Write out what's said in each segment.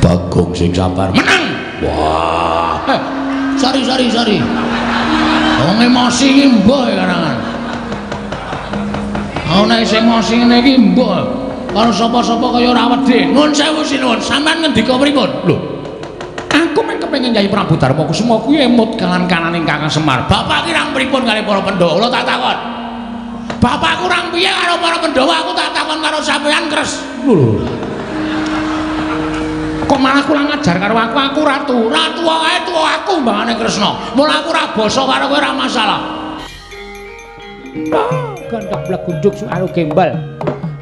Bagong sing sabar menang. Wah. Sorry sorry sorry. Wong emosi iki mbuh karangan. Ana sing emosi ngene iki mbuh. Karo sapa-sapa kaya ora wedi. Nuwun sewu sinuwun, sampean ngendika pripun? Lho. Aku mung kepengin Kyai Prabu Darma Kusuma kuwi emut kalan-kananing Kakang Semar. Bapak ki rang pripun kali para Pandhawa? Kula tak takon. Bapak kurang piye karo para Pandhawa? Aku tak takon karo sampean, Kres. Lho. Kok malah kurang ajar karo aku? Aku ratu. Ratu wae tuwa aku mbangane Kresna. Mula aku ora basa karo kowe ora masalah. Gondok blegunduk suaru gembel.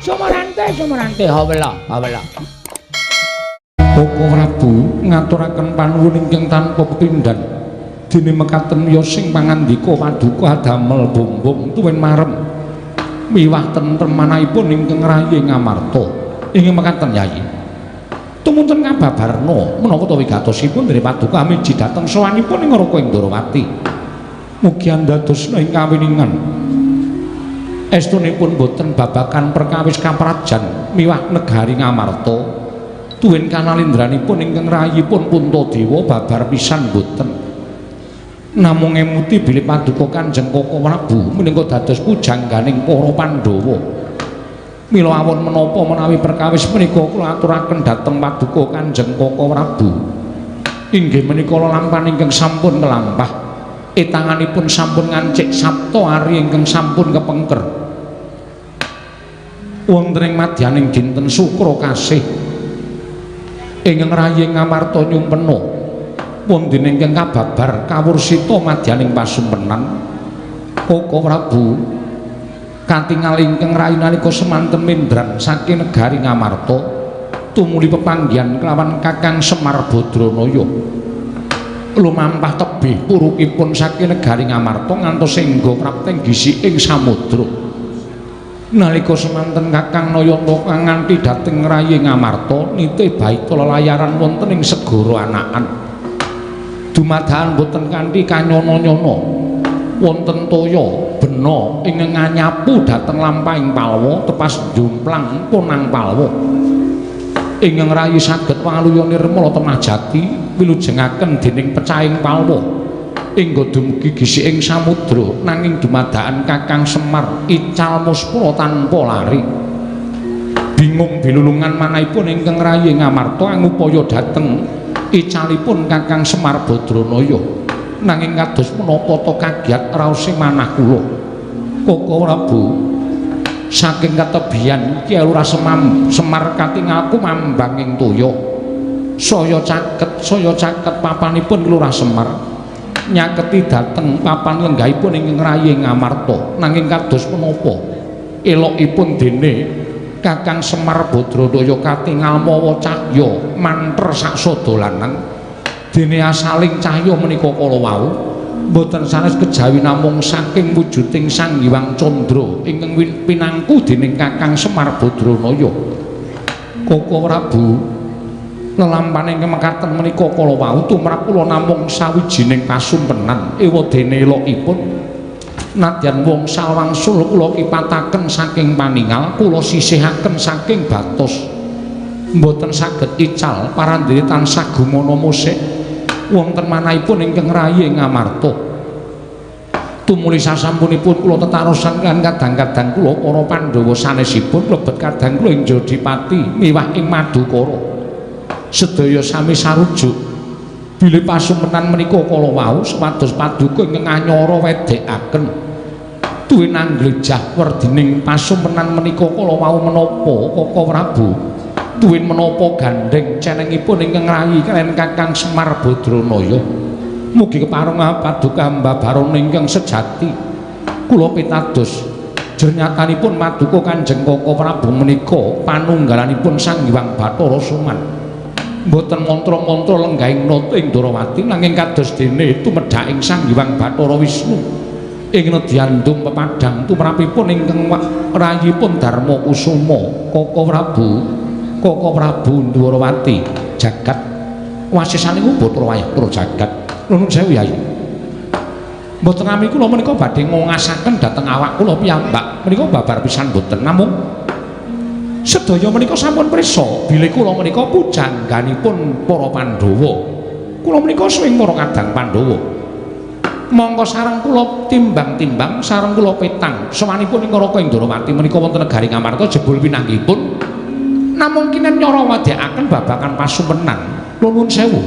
Sumarante sumarante hawela hawela. Koko Prabu ngaturaken panuwun ingkang tanpa pepindhan. Dene mekaten ya sing pangandika paduka adamel bombong tuwin marem. Miwah tentrem manahipun ingkang rayi Ngamarta. Inggih mekaten Yayi. Tumunten kababarna menapa ta wigatosipun dene paduka miji dhateng sowanipun ing Raka Indrawati. Mugi andadosna ing kawiningan. Estunipun boten babagan perkawis kaprajan miwah negari Ngamarta. Tuwin kanalindranipun ingkang rayipun Puntadewa babar pisan boten. Namung emuti bilih paduka Kanjeng Koko Prabu menika dados pujangganing para Pandhawa. Mila awon menapa menawi perkawis menika kula aturaken dhateng paduka Kanjeng Koko Prabu. Inggih menika lelampahan ingkang sampun kelampah. Etanganipun sampun ngancik sapta ari ingkang sampun kepengker. Wonten ing madyaning dinten Sukra kasih ingkang rayi Ngamarta nyumpena wonten ingkang kababar kawursita madyaning pasumpenan Koko Prabu katingal ingkang rayi nalika semanten mendran saking negari Ngamarta tumuli pepanggihan kelawan Kakang Semar Badranaya lumampah tebih purukipun saking negari Ngamarta ngantos engga prapteng gisik ing samudra. Nalika semanten Kakang Nayanta nganti dhateng rayi Ngamarta nitih baita lelayaran wonten ing segara anakan. Dumadakan boten kanthi kanyana-nyana wonten toya bena ingkang nganyapu dhateng lampahing palwa tepas njumplang punang palwa. Ingkang rayi saged waluya nirmala temah jati wilujengaken dening pecahing palwa. Ingga dumugi gisik ing samudra nanging dumadakan Kakang Semar ical muspra tanpa lari. Bingung bilulungan manahipun ingkang rayi Ngamarta angupaya dhateng icalipun Kakang Semar Badranaya. Nanging kados menapa ta kagiat raosing manah kula. Koko Prabu saking katebihan Ki Lurah Semar katingal kumambang ing toya. Saya caket papanipun Lurah Semar nyaketi dhateng papan lenggahipun ingkang rayi Ngamarta. Nanging kados menapa elokipun dene Kakang Semar Badranaya katingal mawa cahya manter saksada lanang. Dene asaling cahya menika kala wau mboten sanes kejawi namung saking wujuding Sang Hyang Candra ingkang pinangku dening Kakang Semar Badranaya. Koko Prabu lelampahan ingkang mekaten menika kala wau tumrap kula namung sawijining pasumpenan ewadene elokipun nadyan wangsul wangsul kula kipataken saking paningal kula sisihaken saking batos mboten saged ical parandene tansah gumana musik wonten manahipun ingkang rayi Ngamarta. Tumuli sasampunipun kula tetarosan kan kadang-kadang kula para Pandhawa sanesipun mlebet kadang kula ing Jodipati miwah ing Madukara. Sedaya sami sarujuk bilih pasumpenan menika kala wau supados paduka ingkang anyara wedekaken. Tuwin anglejah werdining pasumpenan menika kala wau menapa Koko Prabu? Tuwin menapa gandheng cenengipun ingkang rayi kaliyan Kakang Semar Badranaya? Mugi kepareng paduka mbabarana ingkang sejati. Kula pitados jernyatanipun paduka Kanjeng Koko Prabu menika panunggalanipun Sang Hyang Bathara Suman. Mboten mantra-mantra lenggahing nata ing Ndrawati nanging kados dene tumedhaking Sang Hyang Bathara Wisnu ing nedyandum pepadhang tumrapipun ingkang rayipun Darma Kusuma. Koko Prabu, Koko Prabu Ndrawati jagat wasisaning Bathara wayah putra jagat. Nuwun sewu Yai. Mboten nami kula menika badhe ngongasaken dhateng awak kula piyambak menika babar pisan mboten namung Sedaya menika sampun prisa bilih kula menika pujangganipun para Pandhawa. Kula menika suwing para kadang Pandhawa. Mongko sareng kula timbang-timbang sareng kula petang sowanipun ing Raka Indrawati menika wonten negari Ngamarta jebul pinanggihipun namung kinen nyara wadekaken babagan pasumpenan. Nuwun sewu.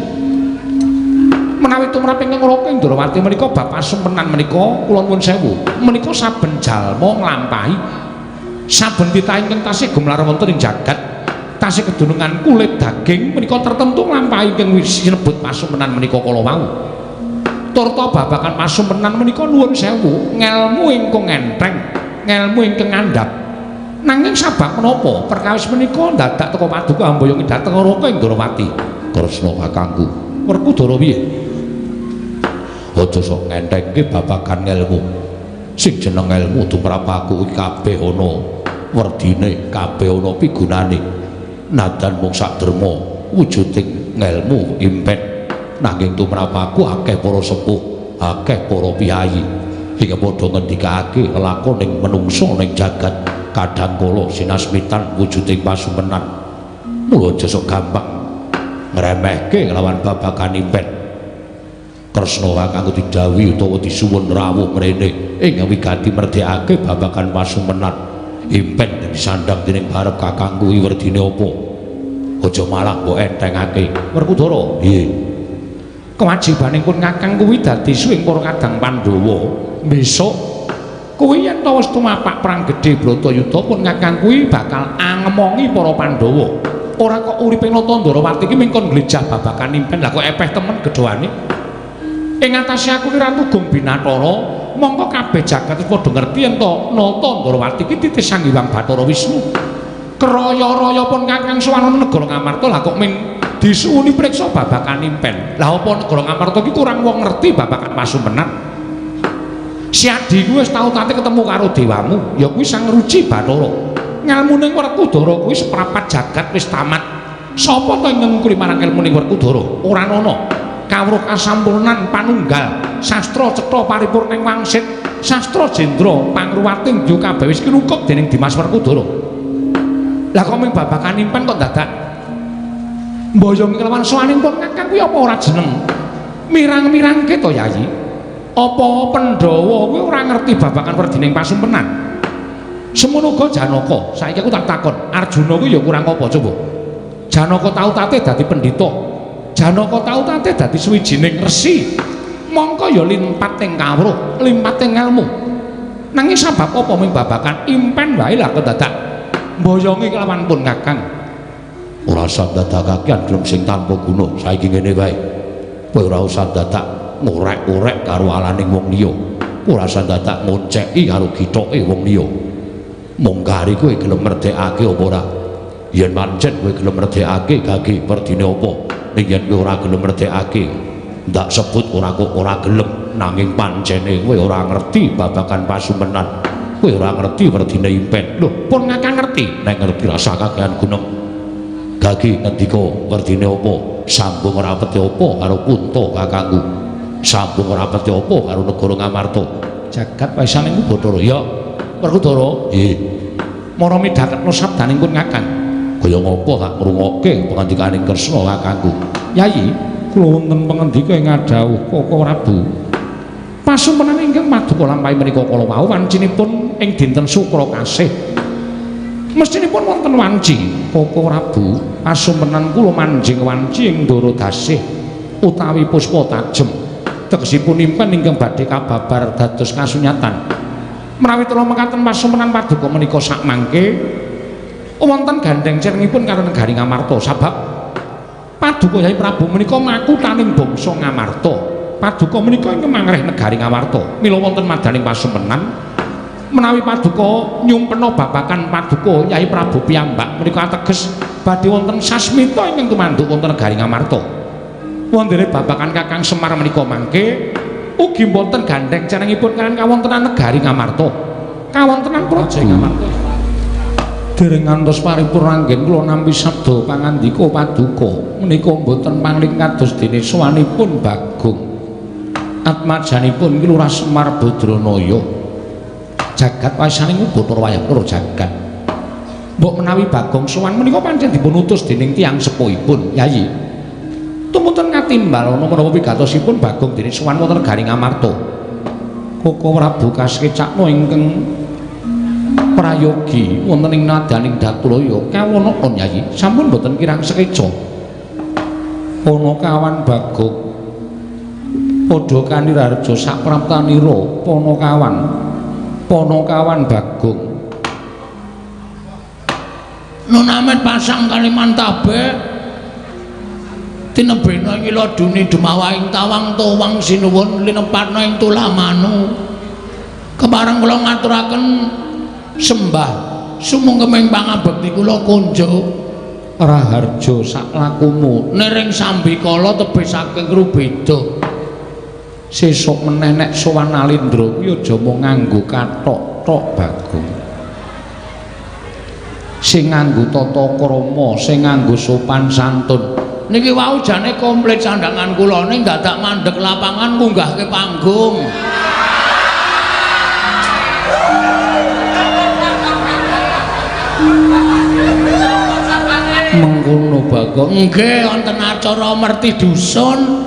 Menawi tumrap ingkang Raka Indrawati menika bab pasumpenan menika kula nuwun sewu. Menika saben jalma nglampahi saben titah ingkang tasih gumelar wonten ing jagat tasih kedunungan kulit daging menika tertentu nglampahi ingkang sinebut pasumpenan menika kala wau. Turta babagan pasumpenan menika nuwun sewu ngelmu ingkang enteng, ngelmu ingkang ngandhap. Nanging sabab menapa perkawis menika dadak teka paduka amboyong dhateng Raka Indrawati. Kresna kakangku, Werkudara piye? Aja sok ngentengke babagan ngelmu. Sing jeneng elmu tumrap aku iki kabeh ana werdine, kabeh ana pigunane. Nadan mung sak derma wujuding ngelmu impen. Nanging tumrap aku akeh para sepuh, akeh para piyayi sing padha ngendikake lelakoning menungsa ning jagat kadang kala sinasmitan wujuding pasumenan. Mula aja sok gampang ngremehke lawan babagan impen. Kresna kakangku didhawuhi utawa disuwun rawuh mrene ing wigati merdekake babagan pasumenan. Impen disandhang dening barep kakangku iki werdine apa? Aja malah mbok entengake. Werkudara, piye? Kewajibaning pun kakang kuwi dadi suwing para kadang Pandhawa. Besok kuwi yen ta wis tumapak perang gedhe Bratayuda pun kakang kuwi bakal angemongi para Pandhawa. Ora kok uripe Nata Ndrawati iki mung kon nglejah babagan impen. Lah kok epeh temen gedhoane. Ing atase aku ki Ratu Gung Binathara, mongko kabeh jagat wis padha ngerti yen to Nata Ndrawati iki titih Sang Hyang Bathara Wisnu. Kraya-raya pun kakang sowan negara Ngamarta lah kok ming disuwuni priksa babagan impen. Lah apa negara Ngamarta iki kurang wong ngerti babagan pasumenan? Siadi kuwi wis tau tate ketemu karo dewamu, ya kuwi Sang Ruci Bathara. Ngelmune Werkudara kuwi seprapat jagat wis tamat. Sapa to ingkang ngungkuli marang elmune Werkudara? Ora ana. Kawruh kasampurnan panunggal, sastra cetha paripurning wangsit, sastra jendra pangruwating yo kabeh wis kinungkup dening Dimas Werkudara. Lah kok mung babagan impen kok dadak mboyongi kelawan sowaning pun kakang kuwi apa ora jeneng? Mirang-mirangke to Yayi? Apa Pandhawa kuwi ora ngerti babagan werdining pasumpenan? Semono uga Janaka. Saiki aku tak takon, Arjuna kuwi ya kurang apa coba? Janaka tau tate dadi pendhita. Janaka tau tate dadi suwijining resi. Mongko ya limpat ing kawruh, limpat ing ngelmu. Nanging sabab apa mung babagan impen wae lah kok dadak mboyongi kelawan pun kakang. Ora usah ndadakake gelem sing tanpa guna. Saiki ngene wae. Kowe ora usah dadak ngorek-orek karo alaning wong liya. Ora usah dadak ngonceki karo githoke wong liya. Mung kari kowe gelem merdekake apa ora? Yen pancen kowe gelem merdekake gage werdine apa? Ning yen kowe ora gelem merdekake, ndak sebut ora kok ora gelem, nanging pancene kowe ora ngerti babagan pasumenan. Kowe ora ngerti werdine impen. Lho, pun kakang ngerti. Nek ngerti rasa kakean gunung. Gage ngendika werdine apa? Sambung rapete apa karo Kunta kakangku? Sambung rapete apa karo negara Ngamarta? Jagat waisaning Bathara. Ya, Werkudara. Nggih. Mara midhatetna sabdaning pun kakang. Kaya ngapa tak ngrungokke pangandikaning Kresna kakangku? Yayi, kula wonten pangandika ing ngadhawuh Koko Prabu. Pasumenan ingkang paduka lampahi menika kala wau wancinipun ing dinten Sukra Kasih. Mestinipun wonten wanci Koko Prabu, pasumenan kula manjing wanci ing Ndara Dasih utawi puspa tajem. Tegesipun impen ingkang badhe kababar dados kasunyatan. Menawi kula mekaten pasumenan paduka menika sakmangke wonten gandheng cerengipun karo negari Ngamarta sabab paduka Yai Prabu menika makuthaning bangsa Ngamarta. Paduka menika ingkang mangreh negari Ngamarta. Mila wonten madaning pasumenan menawi paduka nyumpena babagan paduka Yai Prabu piyambak menika ateges badhe wonten sasmita ingkang tumanduk wonten negari Ngamarta. Wondene babagan Kakang Semar menika mangke ugi wonten gandheng cerengipun kaliyan kawontenan negari Ngamarta. Kawontenan Praja Ngamarta. Dereng ngantos paripurna anggen kula nampi sabda pangandika paduka menika mboten pangling kados dene sowanipun Bagong. Atmajanipun Ki Lurah Semar Badranaya. Jagat waisaning Bathara Wayang Kara jagat. Mbok menawi Bagong sowan menika pancen dipun utus dening tiyang sepuhipun, Yayi. Tumunten katimbal ana menapa wigatosipun Bagong dene sowan wonten Garing Amarta. Koko Prabu kasekcakna ingkang prayogi wonten ing nadaning Datulaya kawonana Yayi, sampun boten kirang sekeca. Panakawan Bagong padha kaniraharja sapraptanira panakawan. Panakawan Bagong Nun Amit pasang Kalimantabe tinebena ing ila duni dumawahing tawang towang sinuwun linepatna ing tulamanu. Kepareng kula ngaturaken sembah sumungkeming pangabekti kula kunjuk raharja saklakumu niring sambikala tebih saking rubeda. Sesuk meneh nek sowan Alindra kuwi aja mung nganggo kathok tok Bagong. Sing nganggo tata krama, sing nganggo sopan santun. Niki wau jane komplit sandangan kula ning dadak mandeg lapangan munggahke panggung. Mengkono Bagong. Nggih, wonten acara merti dusun.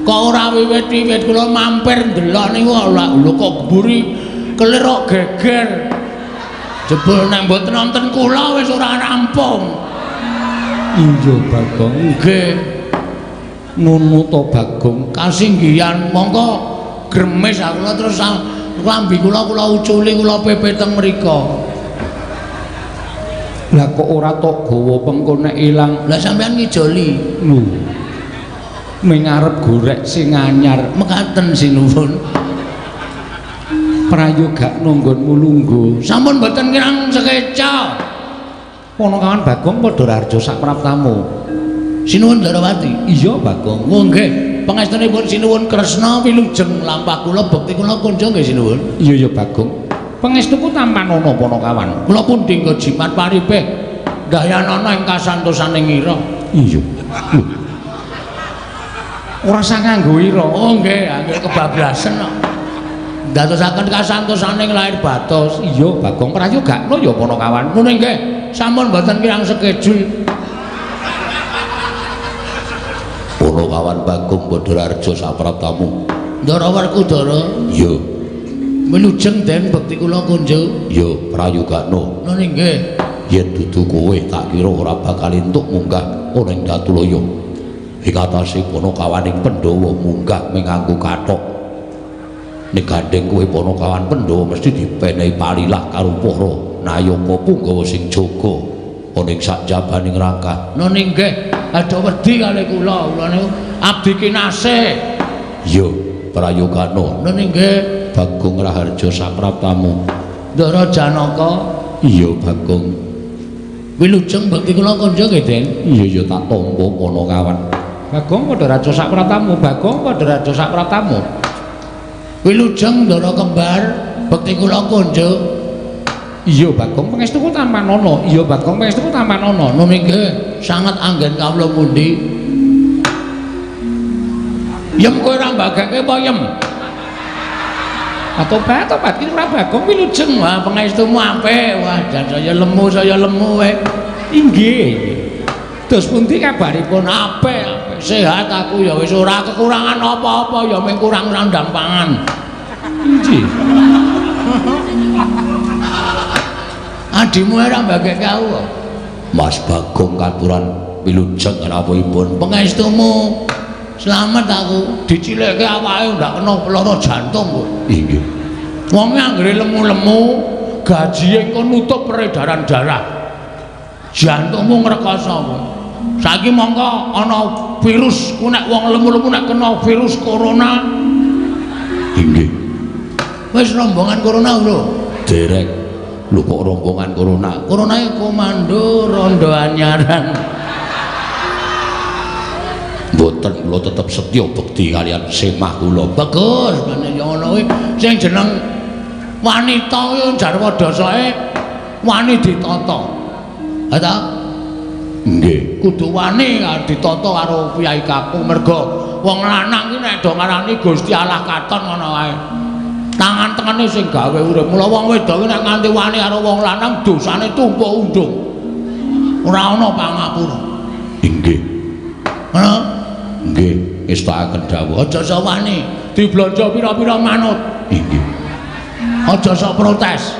Kok ora wiwit-wiwit kula mampir ndelok niku lho kok mburi kelir kok geger. Jebul nek mboten wonten kula wis ora rampung. Iya Bagong. Nggih. Ngono to Bagong. Kasinggihan mongko gremes aku terus klambi kula kula uculi kula pepe teng mriko. Lah kok ora tok gawa pengko nek ilang. Lah sampean ngijoli. Lho. Ming arep gorek sing anyar. Mekaten sinuwun. Prayogakno nggonmu lungguh. Sampun mboten kirang sekeca. Panakawan Bagong padha raharja sapraptamu. Sinuwun Darawati. Iya Bagong. Oh nggih, pangestunipun sinuwun Kresna wilujeng lampah kula bekti kula kunjung nggih sinuwun. Iya ya Bagong. Pangestuku tampanana Panakawan. Kula pundi nggo jimat paripeh dayanana ing kasantosaning ira. Iya. Lho. Ora usah nganggo ira. Oh nggih, anggere kebablasen kok. Ndadosaken kasantosaning lahir batos. Iya Bagong, prayogakno ya Panakawan. Ngono nggih, sampun mboten kirang sekejul. Panakawan Bagong padha raharja sapraptamu. Ndara Werkudara. Iya. Wilujeng den bekti kula kunjuk. Iya, prayogakno. Ngono nggih. Yen dudu kowe tak kira ora bakal entuk munggah ana ing Datulaya. Ing atase panakawaning Pandhawa munggah mung nganggo kathok. Nek gandeng kowe panakawan Pandhawa mesti dipenehi palilah karo para nayaka punggawa sing jaga ana ing sakjabaning rangkah. Ngono nggih, aja wedi kalih kula, kula niku abdi kinasih. Iya, prayogakno. Ngono nggih. Bagong Raharja sapraptamu. Ndara Janaka. Iya Bagong. Wilujeng bekti kula kunjuk nggih, Den. Iya ya tak tampa Panakawan. Bagong padha raja sapraptamu, Bagong padha raja sapraptamu. Wilujeng Ndara kembar bekti kula kunjuk. Iya Bagong pangestuku tampanana. Iya Bagong pangestuku tampanana. Ngono nggih, sanget anggen kawula pundi. Yem kowe ora mbageke apa yem? Atobat tobat ki ora Bagong wilujeng. Wah pangestumu apik. Wah jan saya lemu kowe. Inggih. Terus pundi kabaripun? Apik, apik. Sehat aku ya wis ora kekurangan apa-apa ya mung kurang sandang pangan. Inggih. Adimu ora mbageke aku kok. Mas Bagong katuran wilujeng rawuhipun. Pangestumu slamet aku. Dicilikke awake ndak kena lara jantung kok. Inggih. Wong anggere lemu-lemu gaji engko nutup peredaran darah. Jantungmu ngrekoso kowe. Saiki mongko ana virus ku nek wong lemu-lemu nek kena virus corona. Inggih. Wis rombongan corona lho. Derek. Lho kok rombongan corona? Corona komando rondo anyaran. Mboten kula tetep setya bekti kaliyan semah kula. Bagus, meneh ya ngono kuwi. Sing jeneng wanita kuwi jarwa dasake wani ditata. Ha ta? Nggih. Kudu wani ditata karo piyai kakung merga wong lanang ki nek do ngarani Gusti Allah katon ngono wae. Tangan tengene sing gawe urip. Mula wong wedok nek nganti wani karo wong lanang dosane tumpuk undung. Ora ana pangapura. Inggih. Ngono? Nggih, ngestakaken dawuh. Aja sok wani, diblanja pira-pira manut. Inggih. Aja sok protes.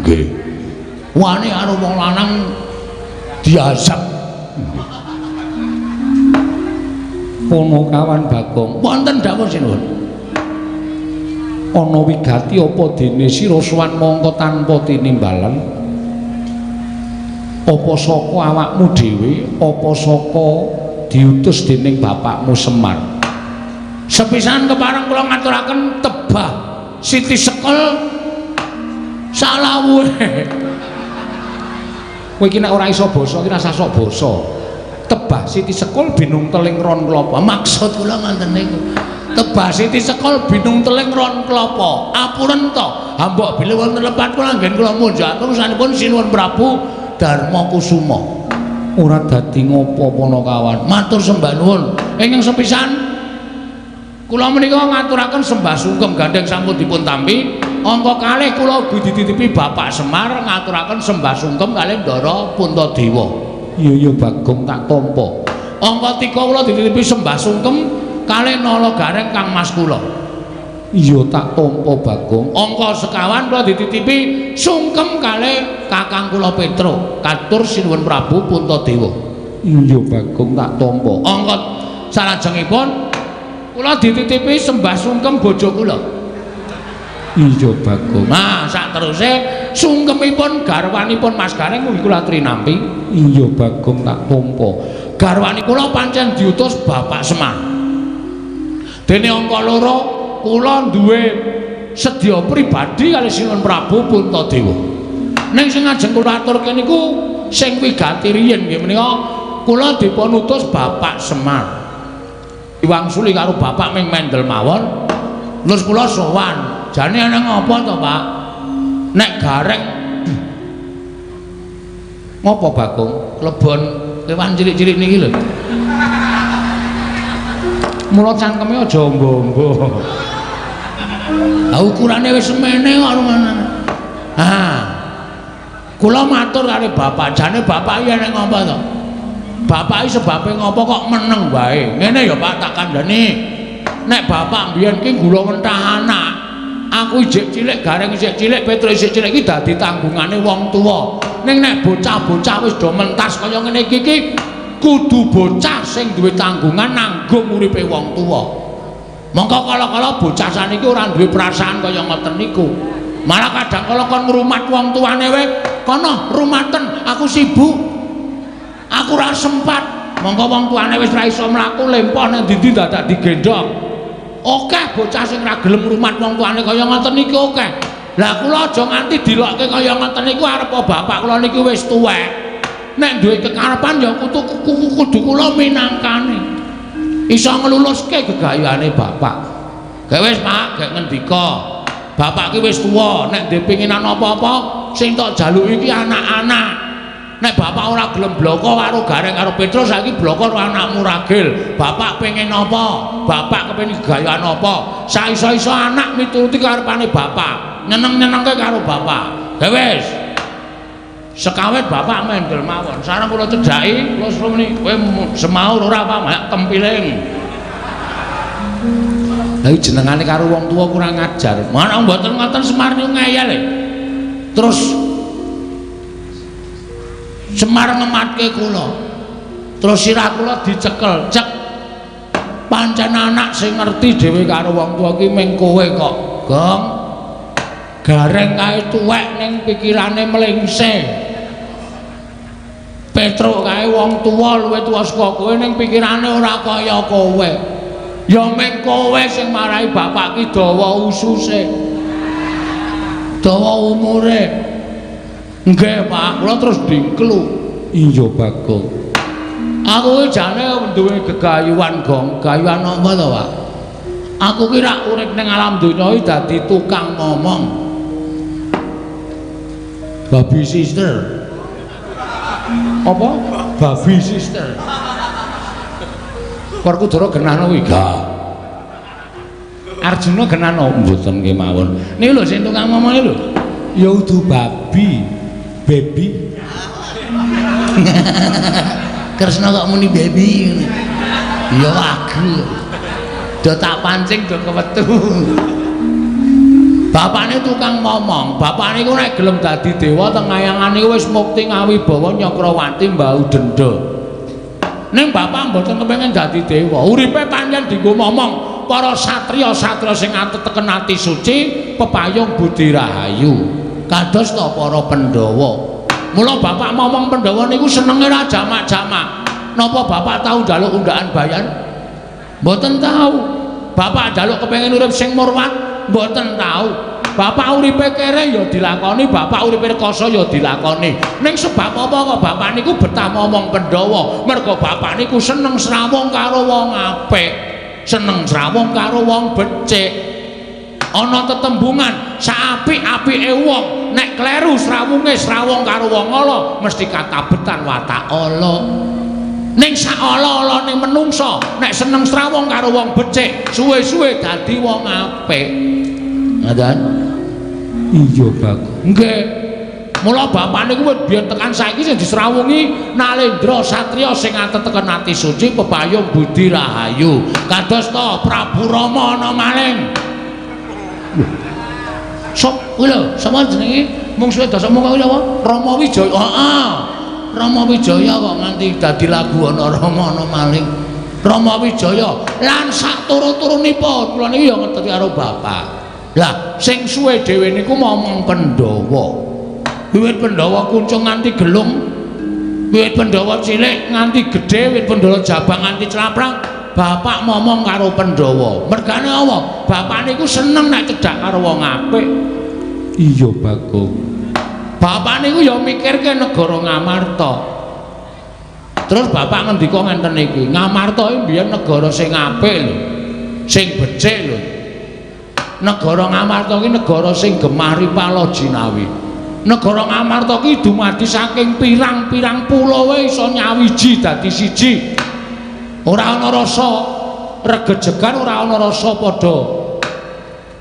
Nggih. Wani karo wong lanang diazab. Punakawan Bagong, wonten dawuh sinuwun. Ana wigati apa dene sira sowan mangka tanpa tinimbalan? Apa saka awakmu dhewe, apa saka diutus dening bapakmu Semar? Sepisan kepareng kula ngaturaken tebah siti sekel salawuhe. Kowe iki nek ora iso basa iki rasah sok basa. Tebah siti sekul binung teling ron klapa. Maksud kula ngoten niku. Tebah siti sekul binung teling ron klapa. Apuren to. Hambok bilih wonten lepat kula anggen kula munjakaken urusanipun Sinuwun Prabu Darma Kusuma. Ora dadi ngopo Punakawan. Matur sembah nuwun. Ingkang sepisan kula menika ngaturaken sembah sungkem gandheng sampun dipun tampi. Angka kalih kula ugi dititipi Bapak Semar ngaturaken sembah sungkem kalih Ndara Puntadewa. Iya iya Bagong tak tampa. Angka 3 kula dititipi sembah sungkem kalih Nala Gareng Kang Mas kula. Iya tak tampa Bagong. Angka sekawan kula dititipi sungkem kalih Kakang kula Petro katur Sinuwun Prabu Puntadewa. Iya Bagong tak tampa. Angka salajengipun kula dititipi sembah sungkem bojo kula. Iya Bagong. Nah, sakteruse sungkemipun garwanipun Mas Gareng ugi kula trinampi. Iya Bagong tak tampa. Garwane kula pancen diutus Bapak Semar. Dene angka 2 kula duwe sedya pribadi kalih Sinuwun Prabu Puntadewa. Ning sing ajeng kula aturke niku sing wigati riyin nggih menika kula dipun utus Bapak Semar. Diwangsuli karo bapak ming mendel mawon. Terus kula sowan. Jane ana ngapa to, Pak? Nek Gareng ngopo Bagong? Klebon kewan cilik-cilik niki lho. Mula cangkeme aja ombo-ombo. Lah ukurane wis semene kok rumane. Ha. Kula matur karo bapak, jane bapak iki enek ngapa to? Bapak iki sebabe ngopo kok meneng wae? Ngene ya Pak tak kandhani. Nek bapak mbiyen ki gula mentah anak. Aku isih cilik, Gareng isih cilik, Petro isih cilik iki dadi tanggungane wong tuwa. Ning nek bocah-bocah wis do mentas kaya ngene iki ki kudu bocah sing duwe tanggungan nanggung uripe wong tuwa. Mongko kala-kala bocah saniki ora duwe perasaan kaya ngoten niku. Malah kadang kala kon ngrumat wong tuane wae, kono rumaten, aku sibuk. Aku ora sempat. Mongko wong tuane wis ora iso mlaku lempoh nang ndi-ndi dadak digendhong. Akeh bocah sing ora gelem ngrumat wong tuane kaya ngoten niku akeh. Lah kula aja nganti dilokke kaya ngoten niku arep bapak kula niki wis tuwek. Nek duwe kekarepan ya kudu kula minangkani. Iso ngluluske gegayane bapak. Gek wis Pak, gek ngendika. Bapak ki wis tuwa, nek ndek pinginan apa-apa sing tok jaluki ki anak-anak. Nek bapak ora gelem bloko karo Gareng karo Petro saiki bloko karo anakmu Ragil. Bapak pengen apa? Bapak kepengin gegayane apa? Saiso-iso anak mituruti karepane bapak. Nyeneng-nyenengke karo bapak. Gek wis. Sekawet bapak mendel mawon. Sareng kula cedhaki, kula suruh muni, kowe semaur ora apa mak tempiling. Lah iki jenengane karo wong tuwa kurang ajar. Mana mboten ngoten Semar niku ngeyel e. Terus Semar ngematke kula. Terus sirah kula dicekel, cek. Pancen anak sing ngerti dhewe karo wong tuwa ki ming kowe kok, Gong. Gareng kae tuwek ning pikirane mlengse. Petro kae wong tuwa luwih tuwa saka kowe ning pikirane ora kaya kowe. Ya ming kowe sing marai bapak ki dawa ususe. Dawa umure. Nggih, Pak, kula terus dingklu. Iya, Bagong. Aku ki jane duwe gegayuhan, Gong. Gayuhan apa to, Pak? Aku ki rak urip ning alam donya iki dadi tukang momong. Babi sister. Apa? Babi sister. Werkudara genahno kuwi gak. Arjuna genano mboten kemawon. Niku lho sing tukang ngomong lho. Ya udu babi. Baby. Kresna kok muni baby ngene. Ya wagu. Do tak pancing do kewetu. Bapakne tukang momong, bapakne iku nek gelem dadi dewa teng kayangan niku wis mukti ngawibawa Nyakrawati mbau denda. Ning bapak mboten kepengin dadi dewa, uripe pancen dienggo momong para satriya-satriya sing ateteken ati suci, pepayung budi rahayu. Kados ta para Pandhawa. Mula bapak momong Pandhawa niku senenge ra jamak-jamak. Napa bapak tau njaluk undaan bayan? Mboten tau. Bapak njaluk kepengin urip sing murwat? Mboten tau. Bapak uripe kere ya dilakoni, bapak uripe rekoso ya dilakoni. Ning sebab apa kok bapak niku betah momong Pandhawa? Mergo bapak niku seneng srawung karo wong apik, seneng srawung karo wong becik. Ana tetembungan saapik-apike wong, nek kleru srawunge srawung karo wong ala, mesti katabetan watak ala. Ning sak ala-alane menungsa, nek seneng srawung karo wong becik, suwe-suwe dadi wong apik. Ngoten? Iya, Bagong. Nggih. Mula bapak niku wis biyen tekan saiki sing disrawungi Nalendra satriya sing ateteken ati suci pepayung budi rahayu. Kados ta Prabu Rama ana maling. Sop kuwi lho, sapa jenenge? Mungsuhe Dasamuka kuwi apa? Rama Wijaya. Heeh. Rama Wijaya kok nganti dadi lagu ana Rama ana maling. Rama Wijaya lan sak turu-turunipun kula niki ya ngerti karo bapak. Lah sing suwe dhewe niku momong Pandhawa. Wiwit Pandhawa kuncung nganti gelung, wiwit Pandhawa cilik nganti gedhe, wiwit Pandhawa jabang nganti claprang, bapak momong karo Pandhawa. Mergane apa? Bapak niku seneng nek cedhak karo wong apik. Iya, Bagong. Bapak niku ya mikirke negara Ngamarta. Terus bapak ngendika ngenten iki, Ngamarta iki mbiyen negara sing apik lho, sing becik lho. Negara Ngamarta iki negara sing gemah ripala jinawi. Negara Ngamarta iki dumadi saking pirang-pirang pulo wae iso nyawiji dadi siji. Ora ana rasa regejegan, ora ana rasa padha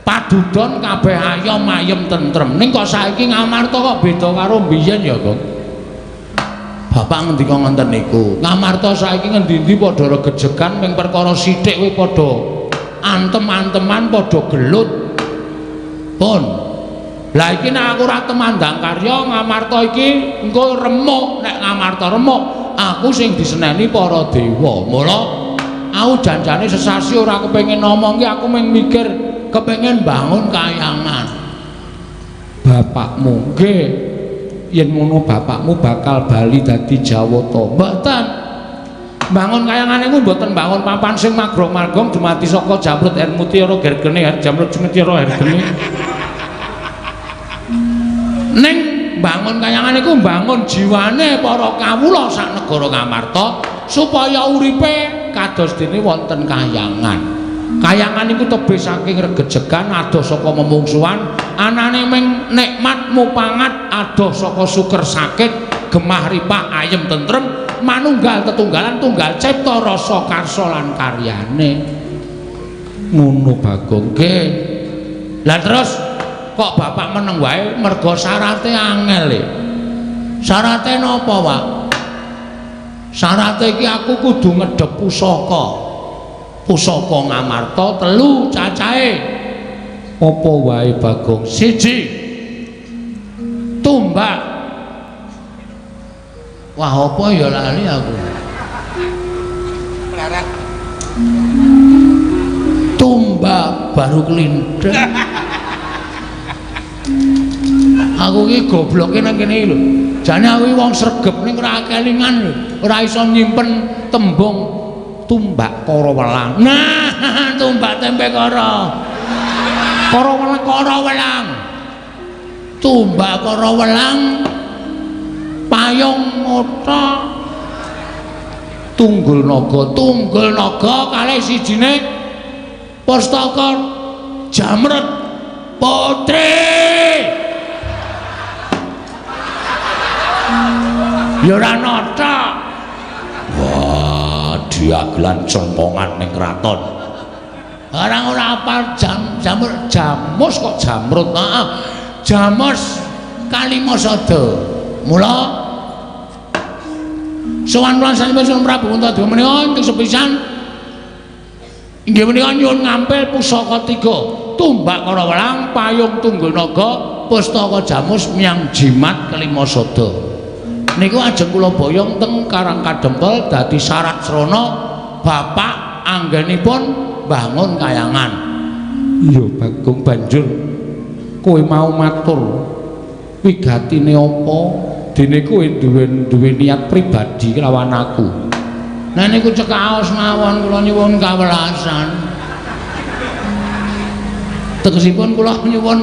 padudon, kabeh ayom ayem tentrem. Ning kok saiki Ngamarta kok beda karo mbiyen ya, Gong? Bapak ngendika ngenten niku. Ngamarta saiki ngendi-endi padha regejegan, ming perkara sithik kuwi padha antem-anteman, padha gelut. Pun. Lah iki nek aku ora temandang karya Ngamarta iki engko remuk. Nek Ngamarta remuk, aku sing diseneni para dewa. Mula aku janjane sesasi ora kepengin ngomong ki, aku mung mikir kepengin bangun kayangan. Bapakmu nggih. Yen ngono bapakmu bakal bali dadi Jawata. Mboten. Bangun kayangan niku mboten bangun papan sing magrong-magrong dumadi saka jamrut air mutiara gergene, jamrut mutiara hergene. Ning bangun kayangan niku bangun jiwane para kawula sak negara Ngamarta supaya uripe kados dene wonten kayangan. Kayangan niku tebih saking regejegan, adoh saka memungsuhan, anane ming nikmat mupangat, adoh saka suker sakit, gemah ripah ayem tentrem, manunggal tetunggalan tunggal cipta rasa karsa lan karyane. Ngono Bagong. Nggih. Lah terus kok bapak meneng wae mergo syarate angel e. Syarate napa, Pak? Syarate iki aku kudu ngedhep pusaka. Pusaka Ngamarta telu cacahe. Apa wae, Bagong? Siji, tumbak. Wah, apa ya lali aku. Tumbak baru kelindes. Aku iki gobloke nang kene iki lho. Jane aku iki wong sregep ning ora kelingan lho. Ora iso nyimpen tembung tumbak kara welang. Nah, tumbak tempe kara. Kara welang, kara welang. Tumbak kara welang, payung mata, tunggul naga, tunggul naga kalih sijine pustaka jamret putri. Ya ora nata. Wah, diagelan cengkongan ning kraton. Barang ora apal jamur jamus kok jamrut. Heeh. Jamus Kalimasada. Mula sowan kula sasampunipun Prabu Puntadewa menika ingkang sepisan inggih menika nyuwun ngampil pusaka tiga, tumbak Karawelang, payung tunggul naga, pustaka jamus miang jimat Kalimasada. Niku ajeng kula boyong teng Karang Kadempel dadi syarat srana bapak anggenipun bangun kayangan. Iya Bagong, banjur kowe mau matur wigatine apa? Dene kowe duwe niat pribadi kelawan aku. Nah niku cekaos mawon kula nyuwun kawelasan. Tegesipun kula nyuwun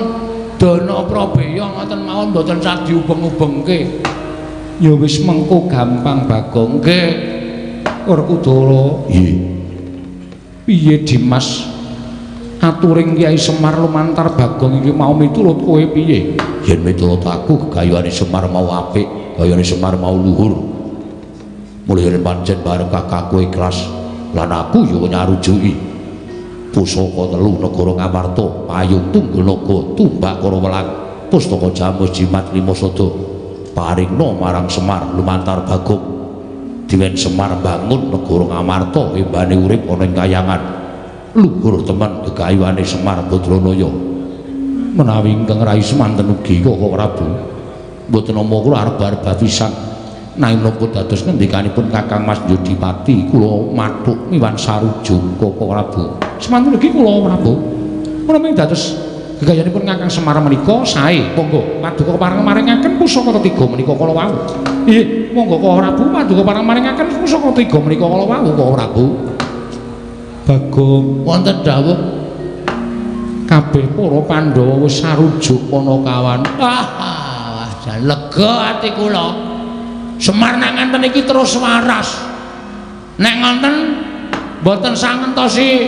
dana prabeya ngoten mawon mboten sah diubeng-ubengke. Ya wis mengko gampang Bagong. Nggih. Werkudara. Nggih. Piye Dimas? Aturing Kyai Semar lumantar Bagong iki mau miturut kowe piye? Yen miturut aku gegayuhane Semar mau apik, gayane Semar mau luhur. Mulih yen pancen bareng kakangku ikhlas lan aku ya nyarujuki. Pusaka telu negara Ngamarta, payung tunggul naga, tumbak Karawelang, pustaka jamus jimat Limasada paringna marang Semar lumantar Bagong. Diwen Semar bangun negara Ngamarta embane urip ana ing kayangan. Luhur temen gegayuhane Semar Badranaya. Menawi ingkang rai semanten ugi Koko Prabu, mboten nampa kula arep-arep pisan. Nanging menapa dados ngendikanipun Kakang Mas Yudipati kula mathuk miwan sarujuk Koko Prabu. Semanten ugi kula Prabu. Menawi dados gegayanipun Kakang Semar menika sae, monggo paduka pareng maringaken pusaka ketiga menika kala wau. Nggih, monggo Koko Prabu paduka pareng maringaken pusaka ketiga menika kala wau Koko Prabu. Bagong, wonten dawuh kabeh para Pandhawa wis sarujuk Panakawan. Ah, jan lega ati kula. Semar nek ngenten iki terus waras. Nek ngonten mboten sangentosi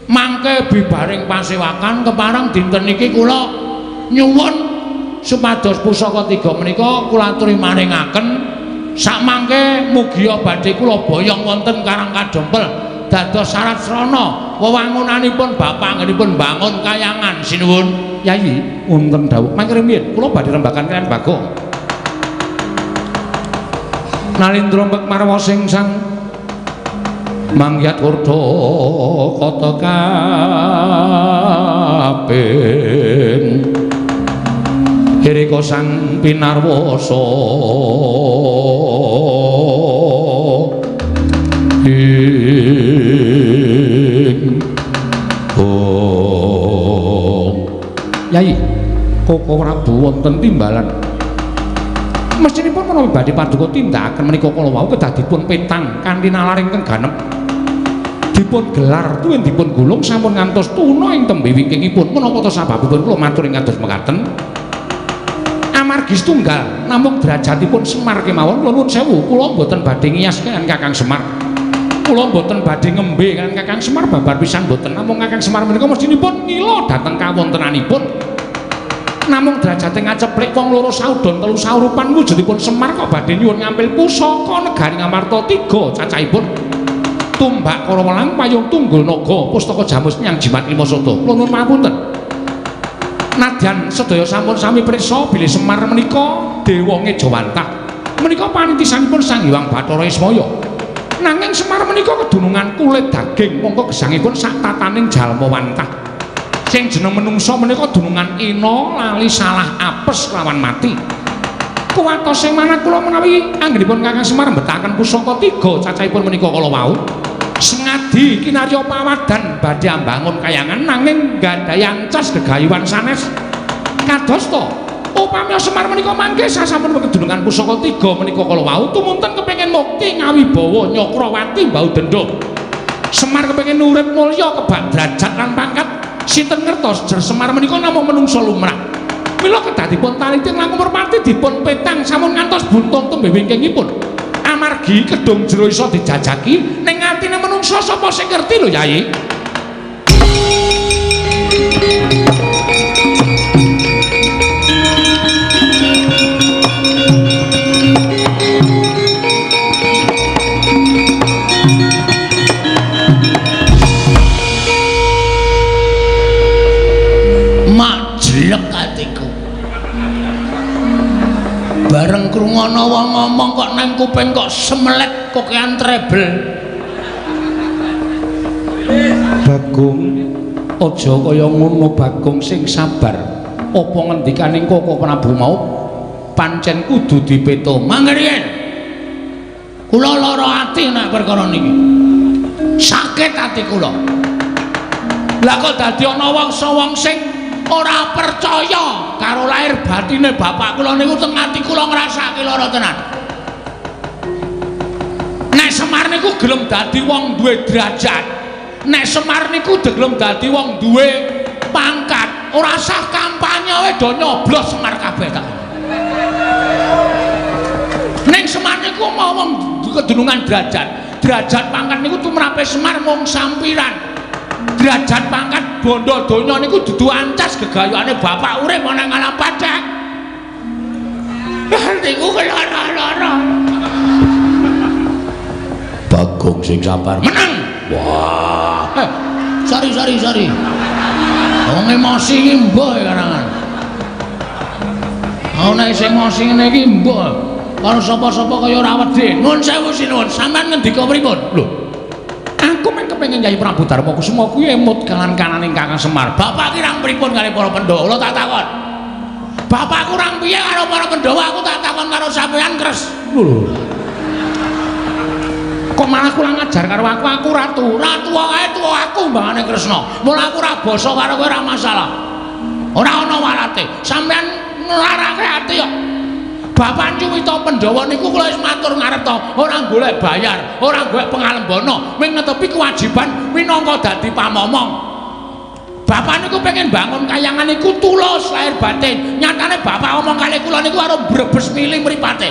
mangke bibaring pasewakan kepareng dinten niki kula nyuwun supados pusaka tiga menika kula aturi maringaken sakmangke mugia badhe kula boyong wonten Karang Kadempel dados syarat srana wewangunanipun bapak anggenipun bangun kayangan. Sinuwun Yayi, wonten dawuh mangke rumiyin kula badhe rembagan kaliyan Bagong. Nalindra Marwa sing sang mangyat kurda kata kaping Hirika sang pinarwasa ing Om. Yai, Koko Prabu wonten timbalan. Mestinipun menawi badhe paduka tindakaken menika kala wau kedah dipun petang kanthi nalar ingkang ganep. Dipun gelar tuwin dipun gulung sampun ngantos tuna ing tembe wingkingipun. Menapa ta sababipun kula matur ing kados mekaten? Amargi setunggal namung derajatipun Semar kemawon kula nuwun sewu, kula mboten badhe ngiyas kaliyan Kakang Semar. Kula mboten badhe ngembe kaliyan Kakang Semar babar pisan mboten. Namung Kakang Semar menika mestinipun ngila dhateng kawontenanipun. Namung derajate ngaceplik wong loro saudon telu saurupan wujudipun Semar kok badhe nyuwun ngampil pusaka negari Ngamarta tiga cacahipun tumbak Karawelang, payung tunggul naga, pustaka jamus nyang jimat Limasada. Kula nuwun pangapunten. Nadyan sedaya sampun sami priksa bilih Semar menika dewa ngejawantah. Menika panitisanipun Sang Hyang Bathara Ismaya. Nanging Semar menika kedunungan kulit daging mongko gesangipun sak tataning jalma wantah. Sing jeneng menungsa menika dunungan ina lali salah apes lawan mati. Kuwatos sing manah kula menawi anggenipun Kakang Semar mbetaken pusaka tiga cacahipun menika kala wau. Sengadi kinarya pawadan badhe ambangun kayangan nanging nggadahi ancas gegayuhan sanes. Kadosta upami Semar menika mangke sasampun kedunungan pusaka tiga menika kala wau tumunten kepengin mukti ngawibawa Nyakrawati mbau dendha. Semar kepengin urip mulya kebak derajat lan pangkat. Sinten ngertos jer Semar menika namung menungsa lumrah. Mila kedah dipun taliti langkung merpati dipun petang sampun ngantos buntung tembe wingkingipun. Amargi kedung jero iso dijajaki ning atine menungsa sapa sing ngerti lho Yai. ana wong ngomong kok nang kuping kok semelet kokean treble. Bagong, aja kaya ngono Bagong, sing sabar. Apa ngendikaning Koko Prabu mau pancen kudu dipeto. Mangke riyen. Kula lara ati nek perkara niki. Sakit ati kula. Lah kok dadi ana wong sing ora percaya karo lahir batine bapak kula niku teng ati kula ngrasake lara tenan. Nek Semar niku gelem dadi wong duwe derajat, nek Semar niku gelem dadi wong duwe pangkat, ora sah kampanye wae do nyoblos Semar kabeh tak. Ning Semar niku mau wong kedunungan derajat, derajat pangkat niku tumrape Semar mung sampiran. Derajat pangkat bondo donya niku dudu ancas gegayane bapak urip ana nang alam pacak. Niku kelara-lara. Bagong sing sabar. Menang. Wah. Sorry. Wong emosi iki mbah karangan. Ana sing emosi ngene iki mbah. Karo sapa-sapa kaya ora wedi. Nuwun sewu sinuwun, sampean ngendika pripun? Lho. Aku mung kepengin Kyai Prabu Darma Kusuma kuwi emut kalan-kananing Kakang Semar. Bapak kirang pripun kali para Pandhawa? Kula tak takon. Bapak kurang piye karo para Pandhawa? Aku tak takon karo sampean, Kres. Lho. Kok malah kurang ajar karo aku? Aku ratu. Ratu wae tuwa aku mbangane Kresna. Mula aku ora basa karo kowe ora masalah. Ora ana walate. Sampean nglarake ati kok. Bapak nyuwita Pandhawa niku kula wis matur ngarep to, ora golek bayar, ora golek pengalembana, mung netepi kewajiban minangka dadi pamomong. Bapak niku pengen bangun kayangan niku tulus lahir batin. Nyatane bapak omong kali kula niku karo brebes mili mripate.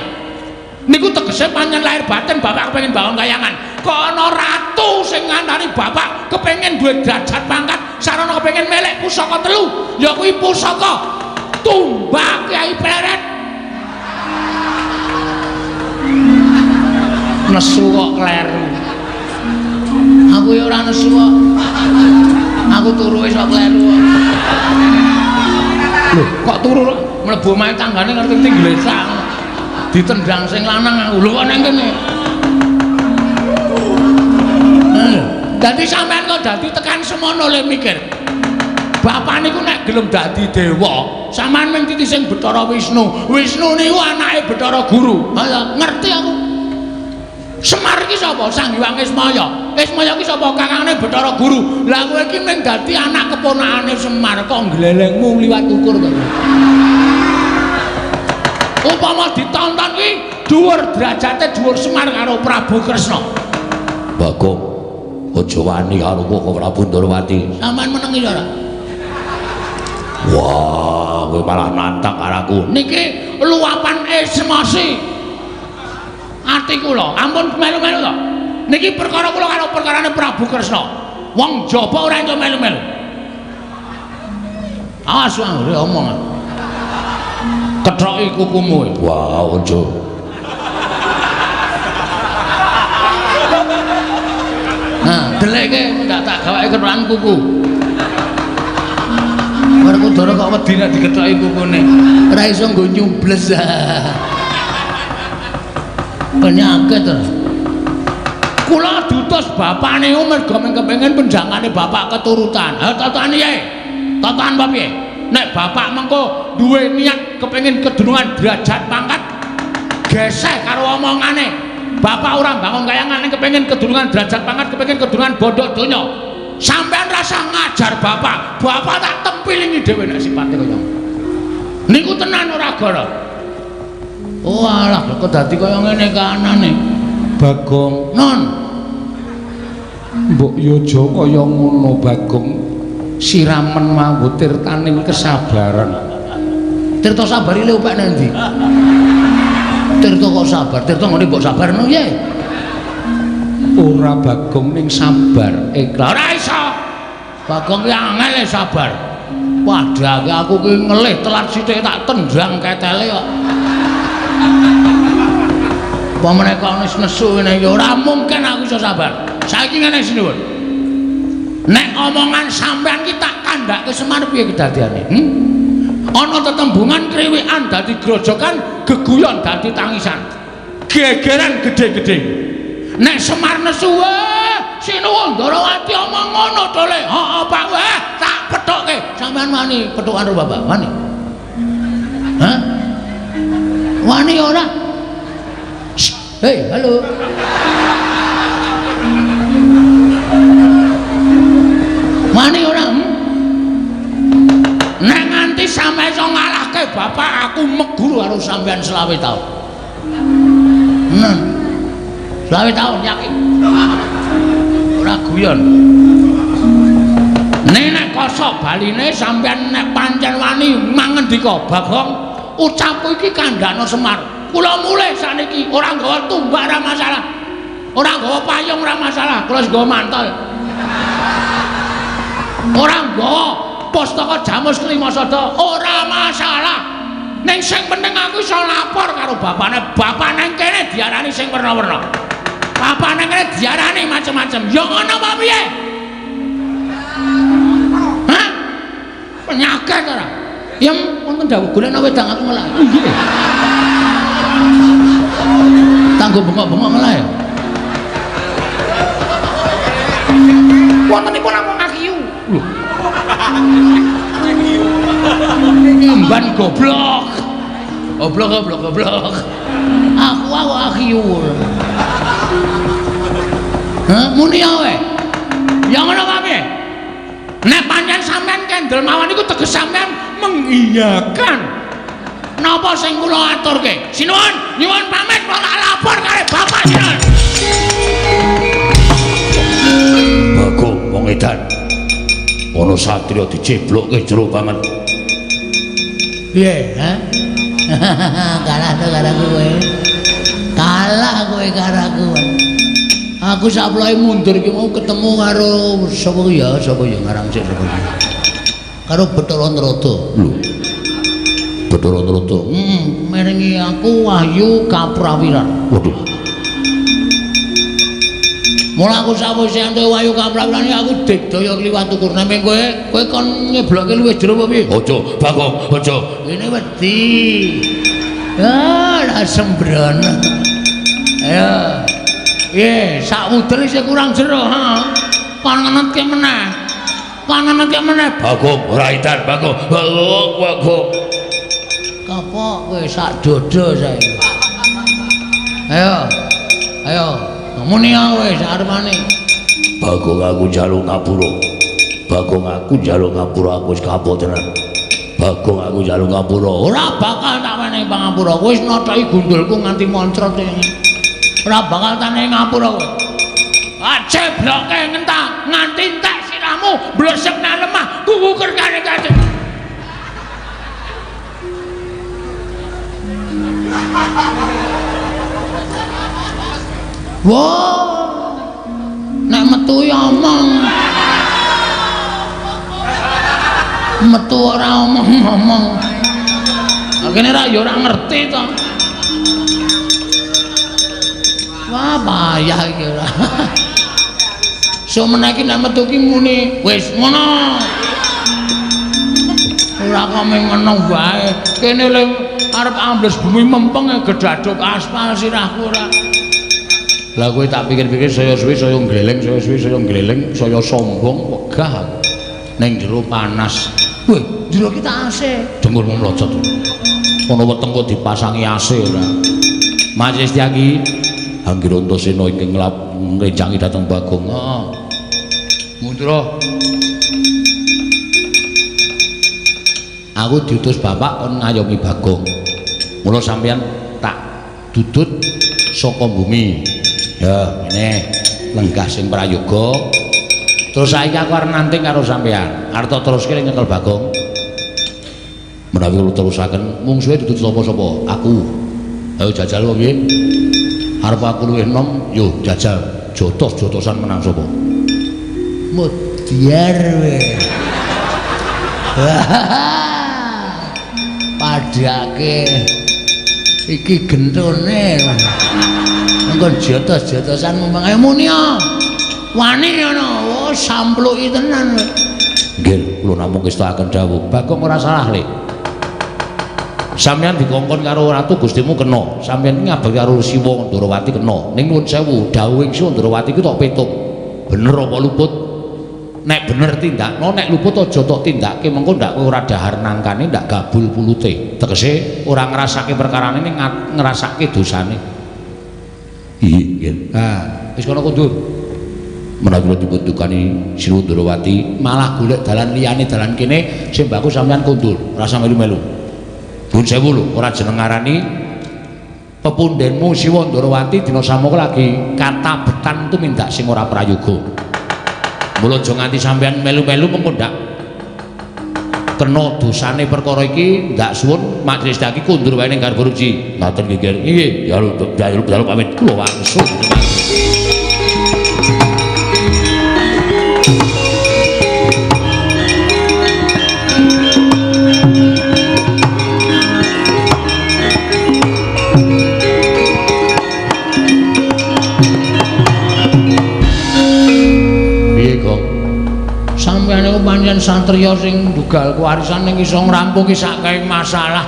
Niku tegese pancen lahir batin bapak kepengin bangun kayangan. Kok ana ratu sing ngantari bapak kepengin duwe derajat pangkat, sarana kepengin melek pusaka telu, ya kuwi pusaka tumbak Kyai Pleret. Nesu kok kleru. Aku ya ora nesu kok. Aku turu wis kok kleru kok. Lho, kok turu mlebu omahe tanggane ngerti ngglesak. Ditendang sing lanang aku. Lho kok nang kene. Dadi sampean kok dadi tekan semono le mikir. Bapak niku nek gelem dadi dewa, sampean mung titi sing Bathara Wisnu. Wisnu niku anake Bathara Guru. Ha ngerti aku. Semar iki sapa? Sang Hyang Ismaya. Ismaya iki sapa? Kakangne Bathara Guru. Lah kowe iki mung dadi anak keponakane Semar kok glelengmu liwat ukur to. Upama ditonton kuwi dhuwur derajate dhuwur Semar karo Prabu Kresna. Bagong, aja wani karo Koko Prabu Ndorowati. Sampeyan meneng iki ora? Wah, kowe malah nantang karo aku. Niki luapan emosi. Ati kula, ampun melu-melu to. Niki perkara kula karo perkarane Prabu Kresna. Wong jaba ora entuk melu-melu. Awas anggere omong. Kethoki kukumu. Wah, aja. Nah, deleke ndak tak gawake kethokan kuku. Werkudara kok wedi nek dikethoki kukune. Ora iso nggo nyubles. Penyakit to. Kula diutus bapakne mergo kepengin penjangane bapak keturutan. Ha totone piye? Totoan apa piye? Nek bapak mengko duwe niat kepengin kedunungan derajat pangkat geseh karo omongane. Bapak ora bangun kayangan ning kepengin kedunungan derajat pangkat, kepengin kedunungan bondo donya. Sampean rasa ngajar bapak, bapak tak tempilingi dhewe nek sipate kaya. Niku tenan ora gara. Oh alah kok dadi kaya ngene kaanane. Bagong, non. Mbok yo aja kaya ngono Bagong. Siramen mawut tirtaning kesabaran. Tirta sabar ile opek nang ndi? Tirta kok sabar, tirta ngene mbok sabarno piye? Ora Bagong ning sabar ikhlas. Ora iso. Bagong ki angel sabar. Padahal aku ki ngelih telat sithik tak tendang ketele kok. Apa meneh kok wis nesu ngene iki ora mungkin aku iso sabar. Saiki ngene sinuwun. Nek omongan sampean ki tak kandhake Semar piye kedadiane? Ana tetembungan kriwikan dadi grojokan, geguyon dadi tangisan. Gegeran gedhe-gedhe. Nek Semar nesu, wah, sinuwun Ndarawati omong ngono to le. Heeh, Pak, wah, tak pethokke. Sampeyan wani pethokan karo bapak? Wani? Hah? Wani ora? Hei, halo. Wani ora? Nek nganti sampe iso ngalahke bapak, aku meguru karo sampeyan 25 taun. Nah. 25 taun yakin. Ora guyon. Nek kosok baline sampeyan nek pancen wani mangendika, Bagong, ucapku iki kandhana Semar. Kula mulih sakniki ora nggawa tumbak ora masalah. Ora nggawa payung ora masalah, kula wis nggawa mantel. Ora nggawa pustaka Jamus Klimasada ora masalah. Ning sing penting aku iso lapor karo bapane. Bapak nang kene diarani sing werna-werna. Bapak nang kene diarani macem-macem. Ya ngono apa piye? Hah? Penyakit ora? Ya wonten dawuh golekno wedang aku ngelak. Nggih. Tanggo bengok-bengok ngelak ya. Wontenipun namung akiyu. Lho. Nyemban goblok. Goblok goblok goblok. Aku akiyu. Hah, muni ae. Ya ngono apa piye? Nek pancen sampean kendel mawon iku teges sampean mengiyakan. Napa sing kula aturke? Sinuwun, nyuwun pamit kula tak lapor karo bapak sinuwun. Bagong wong edan. Ana satriya diceblokke jero banget. Piye, ha? Kalah to karo kowe. Kalah kowe karo aku. Aku saplohe mundur iki mau ketemu karo sapa ya? Sapa ya ngarang sik sapa ya? Karo Bathara Narada. Lho. Bathara Narada. Merengi aku wahyu kaprawiran. Waduh. Mula aku sawise entuk wahyu kaprawiran aku digdaya kliwat ukur. Nek kowe kowe kon nyeblokke luwih jero apa piye? Aja, Bagong, aja. Ini wedi. Ya, lah sembrono. Ayo. Piye, sak wudel isih kurang jero, ha? Kon ngenetke meneh. Kon ngenetke meneh. Bagong, ora edan, Bagong. Bagong, Bagong. Kapok kowe sak dodo saiki. Ayo. Ayo. Muni wis arepane. Bagong aku njaluk ngapura. Bagong aku njaluk ngapura, aku wis kapok tenan. Bagong aku njaluk ngapura. Ora bakal tak wenehi pangapura. Kowe wis nothoki gundulku nganti moncrot yang. Ora bakal tak wenehi ngapura kowe. Acebloke ngentah nganti entek sirahmu blesek nang lemah kuwuker kare-kare. Wah, nek metu ya omong. Metu ora omong-omong. Kene ra ya ora ngerti to. Wah, payah iki ora. Sumene iki nek metu ki muni wis ngono. Ora kok mung ngono wae. Kene le arep ambles bumi mempeng gedaduk aspal sirahku ora. Lah kowe tak pikir-pikir saya suwi saya gleleng, saya suwi saya gleleng, saya sombong wegah aku. Ning jero panas. Weh, jero kita AC. Dengkulmu mlocot. Ana weteng kok dipasangi AC ora. Mas Istyaki Anggir Antasena ingkang ngrencangi dhateng Bagong. Heeh. Mundra. Aku diutus bapak kon ngayomi Bagong. Mula sampeyan tak dudut saka bumi. Ya, ngene lenggah sing prayoga. Terus saiki aku arep nanting karo sampeyan. Arep tak teruske nyekel Bagong. Menawi kula terusaken mungsuhe dudut sapa-sapa? Aku. Ayo jajal wae piye? Arep aku luwih enom, yo jajal. Jotos-jotosan menang sapa? Mudyar we. Padhake iki gentone. Engko jotos-jotosan mung ayo muni ya. Wani ngono. Oh, sampluki tenan. Nggih, kula namung ngestakaken dawuh. Bagong ora salah, Lek. Sampeyan dikongkon karo ratu Gustimu kena. Sampeyan iki ngabekti karo Siwa Ndorowati kena. Ning nuwun sewu, dawuhing Siwa Ndorowati ku tok petung. Bener apa luput? Nek bener tindakno, nek luput aja tok tindake, mengko ndak kowe ora dahar nangkane, ndak gabul pulute. Tegese ora ngrasake perkarane ning ngrasake dosane. Iya, nggih. Ah, wis kono kondur. Menawi dipun dukani Siwa Ndorowati malah golek dalan liyane dalan kene sing baku sampeyan kondur, ora melu-melu. Nuwun sewu lho, ora jeneng ngarani pepundenmu Siwa Ndorowati dina samoko lagi katabetan tumindak sing ora prayoga. Mula aja nganti sampeyan melu-melu mengko ndak kena dosane perkara iki, ndak suwun majelis daki kondur wae ning Garbaruci. Ngoten nggih, Ger. Nggih, ya jaluk pamit kula wangsul. Sampeyan niku pancen satriya sing ndugal kewarisan ning iso ngrampungi saking masalah.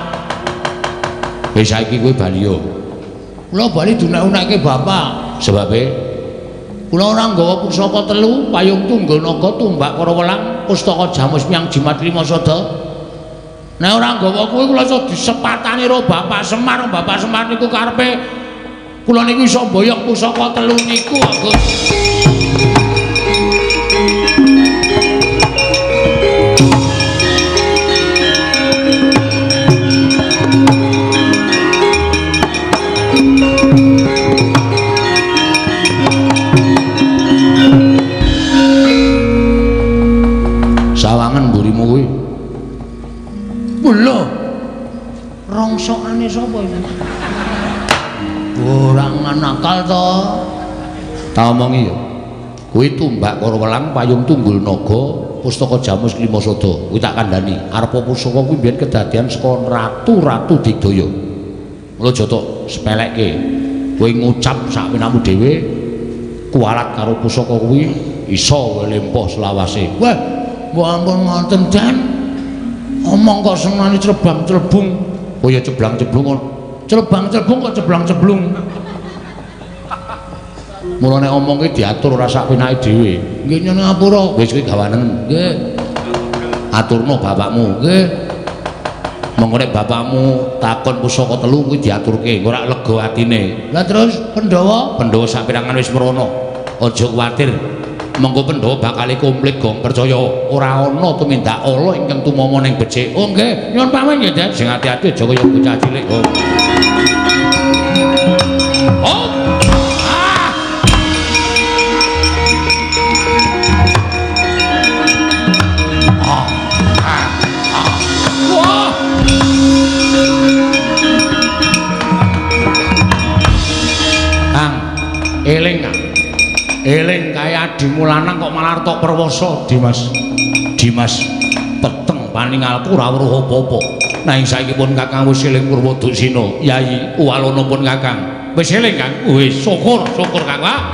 Wis saiki kowe bali yo. Kula bali dunek-unekke bapak. Sebabe kula ora nggawa pusaka telu, payung tunggul naga, tumbak karo welang, pustaka jamus miang jimat lima sada. Nek ora nggawa kuwi kula iso disepatani karo Bapak Semar. Bapak Semar niku karepe kula niku iso mboyong pusaka telu niku, Gus. Sawangan mburimu kuwi. Lho. Rongsokane sapa iki? Ora nakal to. Tak omongi ya. Kuwi tumbak karo welang, payung tunggul naga, pustaka jamus lima sada. Kuwi tak kandhani. Arepa pusaka kuwi biyen kedadian saka ratu-ratu digdaya. Mula aja tok sepelekke. Kowe ngucap sak penamu dhewe kualat karo pusaka kuwi iso kowe lempoh selawase. Wah, mbok ampun ngoten, Jan. Omong kok senengane clebang-clebung. Oh ya ceblang-ceblung. Clebang-clebung kok ceblang-ceblung. Mula nek omong ki diatur ora sak penake dhewe. Nggih nyuwun ngapura. Wis kuwi gawanen. Nggih. Aturno bapakmu. Nggih. Monggo nek bapakmu takon pusaka telu kuwi diaturke, ora lega atine. Lah terus Pandhawa? Pandhawa saperangan wis mrono. Aja kuwatir. Monggo Pandhawa bakal komplit gong percaya ora ana tumindak ala ingkang tumama ning becik. Oh nggih, nyuwun pamit nggih, Den. Sing ati-ati aja kaya bocah cilik. Oh. Oh. Ah. Ah. Ah. Ah. Wah. Kang, eling Kang. Eling kaya adimu lanang kok malah tok perwasa, Dimas. Dimas, peteng paningalku ora weruh apa-apa. Nanging saiki pun Kakang wis eling Purwoduksina. Yayi, uwalana pun Kakang. Wis eling, Kang. Wis syukur, syukur Kang. Wah.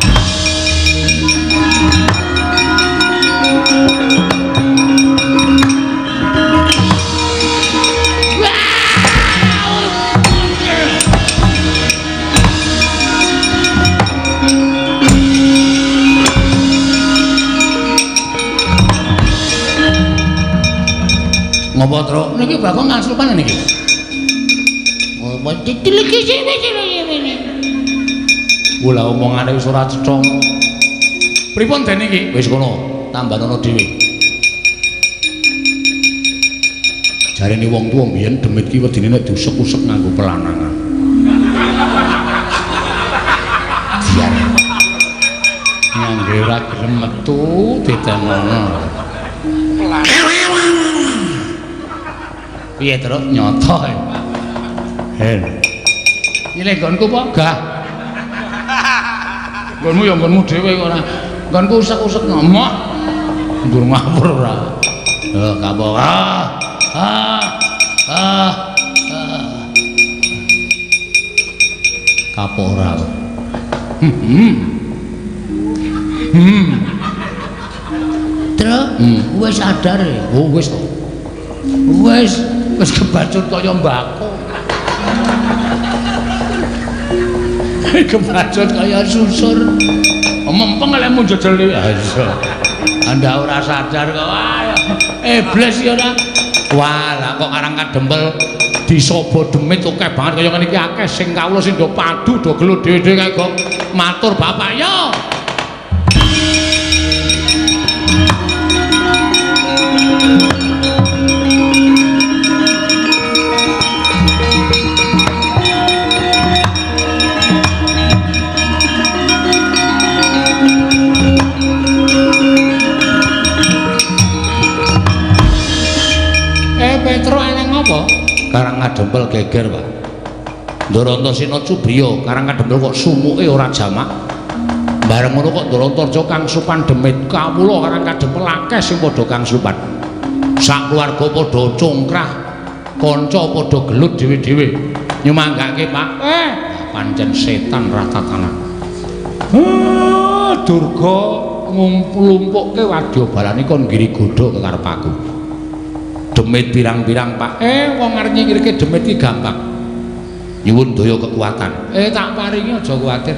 Ngopo, Truk? Niki Bagong ngasupan niki. Ngopo cilik iki. Kula omongane wis ora cetha. Pripun den iki? Wis kono, tambanono dhewe. Jarene wong tuwa mbiyen demit ki wedine nek diusek-usek nganggo pelanangan. Biar nganggo ora gelem metu ditenono. Piye, Truk? Nyoto. Hen. Nyilih nggonku apa? Gah. Nggonmu ya nggonmu dhewe kok ora. Nggonku usek-usek ngomok. Ndur ngawur ora. Eh, kapok. Ah. Ah. Ah. Kapok ora. Truk, wis sadar ya? Oh, wis to. Wis, wis kebacut kaya mbako. Kebacut kaya susur. Mempeng lek njejel dhewe. Iya. Anda ora sadar kok. Wah, iblis ya ora. Wah, lah kok Karang Kadempel disobo demit akeh banget kaya ngene iki akeh sing kawula sing do padu do gelut dhewe-dhewe kae kok matur bapak yo. Petro eneng apa? Karang Kadempel geger, Pak. Ndarantasena cubriya, Karang Kadempel kok sumuke ora jamak. Bareng ngono kok Ndarantarja kang supan demit. Kawula Karang Kadempel akeh sing padha kang supan. Sak keluarga padha congkrah, kanca padha gelut dhewe-dhewe. Nyumanggake, Pak. Pancen setan ratatanan. Durga ngumpul-lumpukke wadya balane kon nggiri godha kekarep aku. Demit pirang-pirang, Pak. Wong arep nyingkirke demit iki gampang. Nyuwun daya kekuatan. Tak paringi aja kuwatir.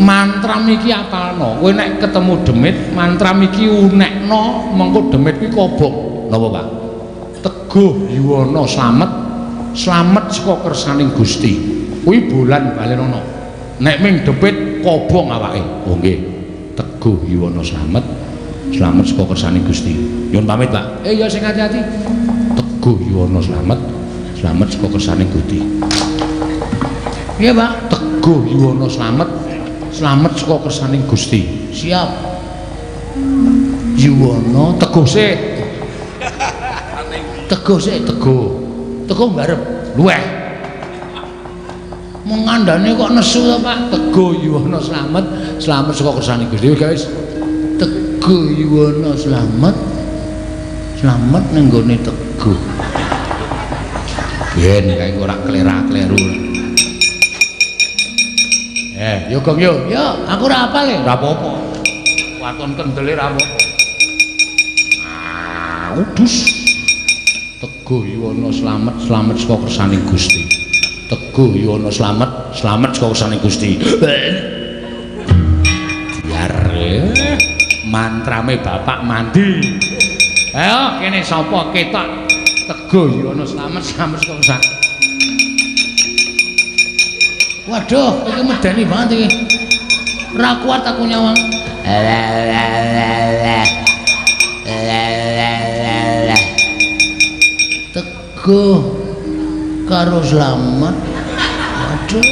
Mantram iki apalno. Kowe nek ketemu demit, mantram iki unekno, mengko demit kuwi kobong. Napa, Pak? Teguh yuwana slamet, slamet saka kersaning Gusti. Kuwi bolan balenono. Nek ming demit kobong awake. Oh nggih. Teguh yuwana slamet, slamet saka kersaning Gusti. Nyuwun pamit, Pak. Ya sing ati-ati. Teguh yuwana slamet, slamet saka kersaning Gusti. Iya, Pak. Teguh yuwana slamet, slamet saka kersaning Gusti. Siap. Yuwana teguh sik. Teguh sik, teguh. Teguh barep. Luweh. Mung ngandane kok nesu to, Pak. Teguh yuwana slamet, slamet saka kersaning Gusti. Guys. Teguh yuwana slamet, slamet ning nggone teguh. Ben kae ora klera-kleru. Yo Gong yo. Yo, aku ora apal e. Ora apa-apa. Waton kendele ora apa-apa. Ah, udus. Teguh yuwana slamet, slamet saka kersaning Gusti. Teguh yuwana slamet, slamet saka kersaning Gusti. Biar mantrame bapak mandi. Ayo kene sapa ketok Teguh yuwana slamet, slamet saka kersaning. Waduh, iki medeni banget iki. Ora kuat aku nyawang. Teguh karo slamet. Waduh.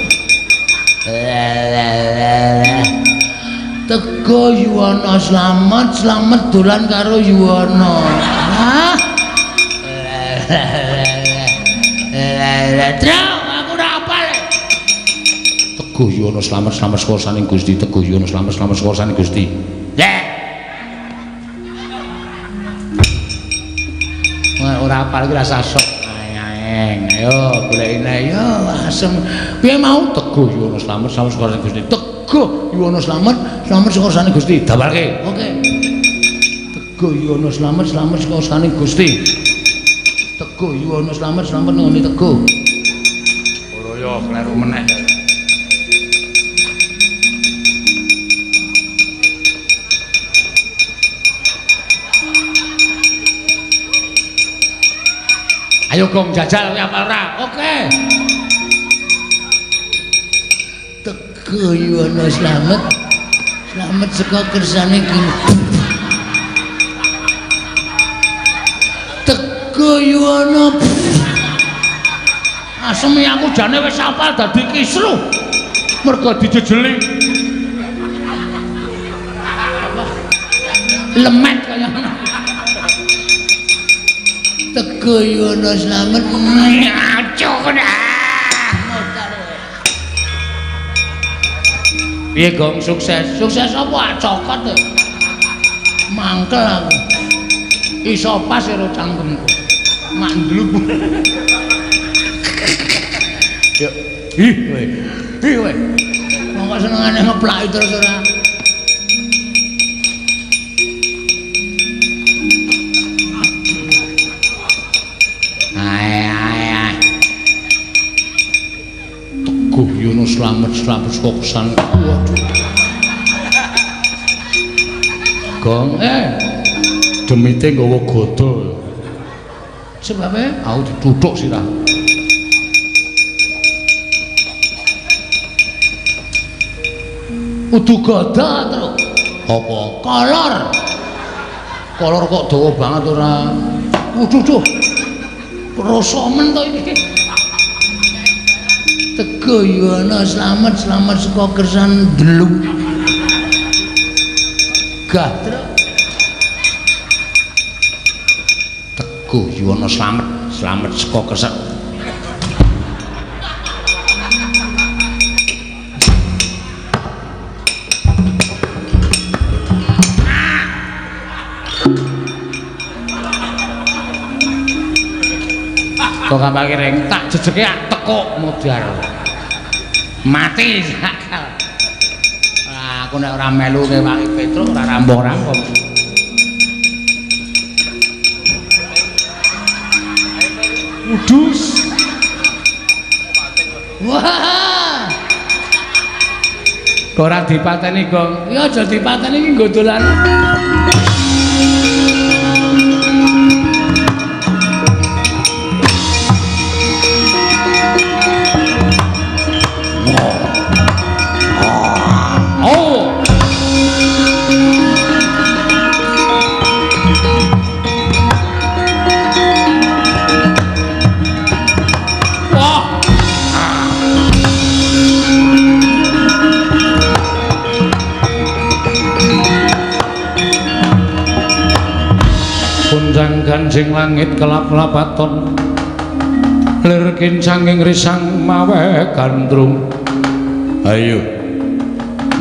Teguh yuwana slamet, slamet dolan karo yuwana. Hah? Aku ora apal. Teguh yuwana slamet, slamet saka kersaning Gusti. Teguh yuwana slamet, slamet saka kersaning Gusti. Leh. Wah, ora apal iki rasa sok. Aeng, ayo golekine. Yo asem. Piye mau? Teguh yuwana slamet, slamet saka kersaning Gusti. Teguh yuwana slamet, slamet saka kersaning Gusti. Dawalke. Oke. Teguh yuwana slamet, slamet saka kersaning Gusti. Teguh yuwana slamet, slamet nggone teguh. Ora yo kleru meneh. Ayo Gong jajal kowe apal ora? Oke. Teguh yuwana slamet, slamet saka kersane Gusti. Teguh yuwana. Asem aku jane wis apal dadi kisruh. Mergo dijejeli. Lemet kaya ngono. Teguh yuwana slamet. Acuh Piye Gong sukses? Sukses apa? Cokot. Mangkel aku. Iso pas karo cangkemku. Mak ndlup. Yo, ih kowe. Ih kowe. Wong kok senengane ngeplaki terus ora. Ae ae ae. Teguh yuwana slamet slamet saka kesan. Waduh. Gong demite nggawa gada. Sebabe aku dituthuk sirah. Udu gada terus. Apa? Kolor. Kolor kok dawa banget ora. Waduh duh. Rasa men to iki. Teguh Yuwana slamet slamet saka kersan delu. Gah truk. Teguh Yuwana slamet slamet saka kersan. Kok gampang reng tak jejeke tekuk modar. Mati sakal. Lah aku nek ora melu ngewangi Petruk ora rampung-rampung. Udus. Wah. Kok ora dipateni, Gong? Ya aja dipateni iki nggo dolan. Ganjing langit kelap-lapaton lir kincanging risang mawe gandrung. Ayo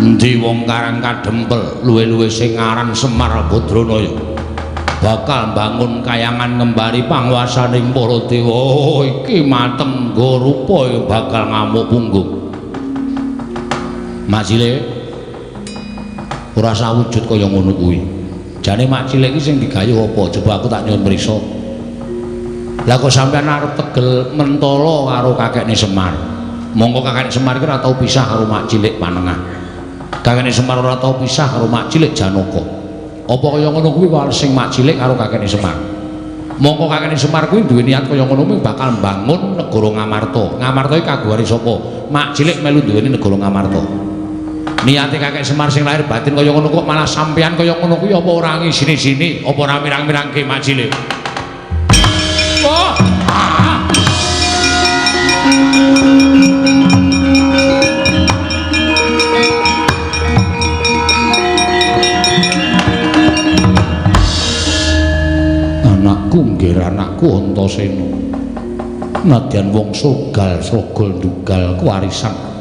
endi wong Karang Kadempel luwe-luwe sing aran Semar Badranaya bakal mbangun kayangan ngembari panguwasaning para dewa. Oh, iki mateng nggo rupa ya bakal ngamuk punggung. Mak Cilik ora sawujud kaya ngono kuwi. Jane Mak Cilik iki sing digayuh apa? Coba aku tak nyuwun mriksa. Lah kok sampean arep tegel mentala karo kakekne Semar. Monggo kakekne Semar iki ora tau pisah karo Mak Cilik Panengah. Kakekne Semar ora tau pisah karo Mak Cilik Janaka. Apa kaya ngono kuwi sing Mak Cilik karo kakekne Semar. Monggo kakekne Semar kuwi duwe niat kaya ngono kuwi bakal mbangun negara Ngamarta. Ngamarta iki kaguware sapa? Mak Cilik melu duweni negara Ngamarta. Niate kakek Semar sing lahir batin kaya ngono kok malah sampean kaya ngono kuwi apa ora ngisini-sini, apa ora mirang-mirangke Mak Cilik? Oh. Ah. Anakku nggih anakku Antasena. Nadyan wong sogal sogol ndugal kewarisan.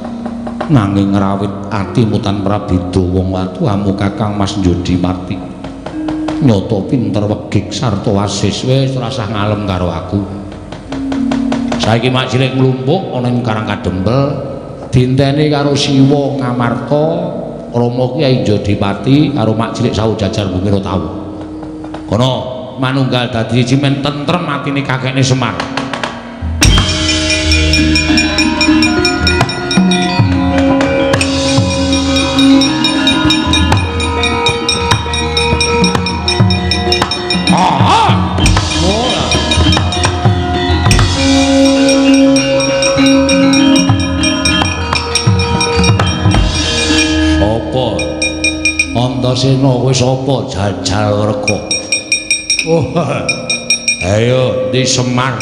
Nanging ngrawit ati mutan prabeda wong watu amu Kakang Mas Njodi mati. Nyata pinter wegik sarta wasis wis ora usah ngalem karo aku. Saiki Mak Cilik nglumpuk ana ing Karang Kadempel dinteni karo Siwa Ngamarta, Rama Kyai Jodipati karo Mak Cilik sawu jajar bumi tawu. Kono manunggal dadi siji men tentrem atine kakekne Semar. Antasena kowe sapa jajal rega? Oh. Ayo ndi Semar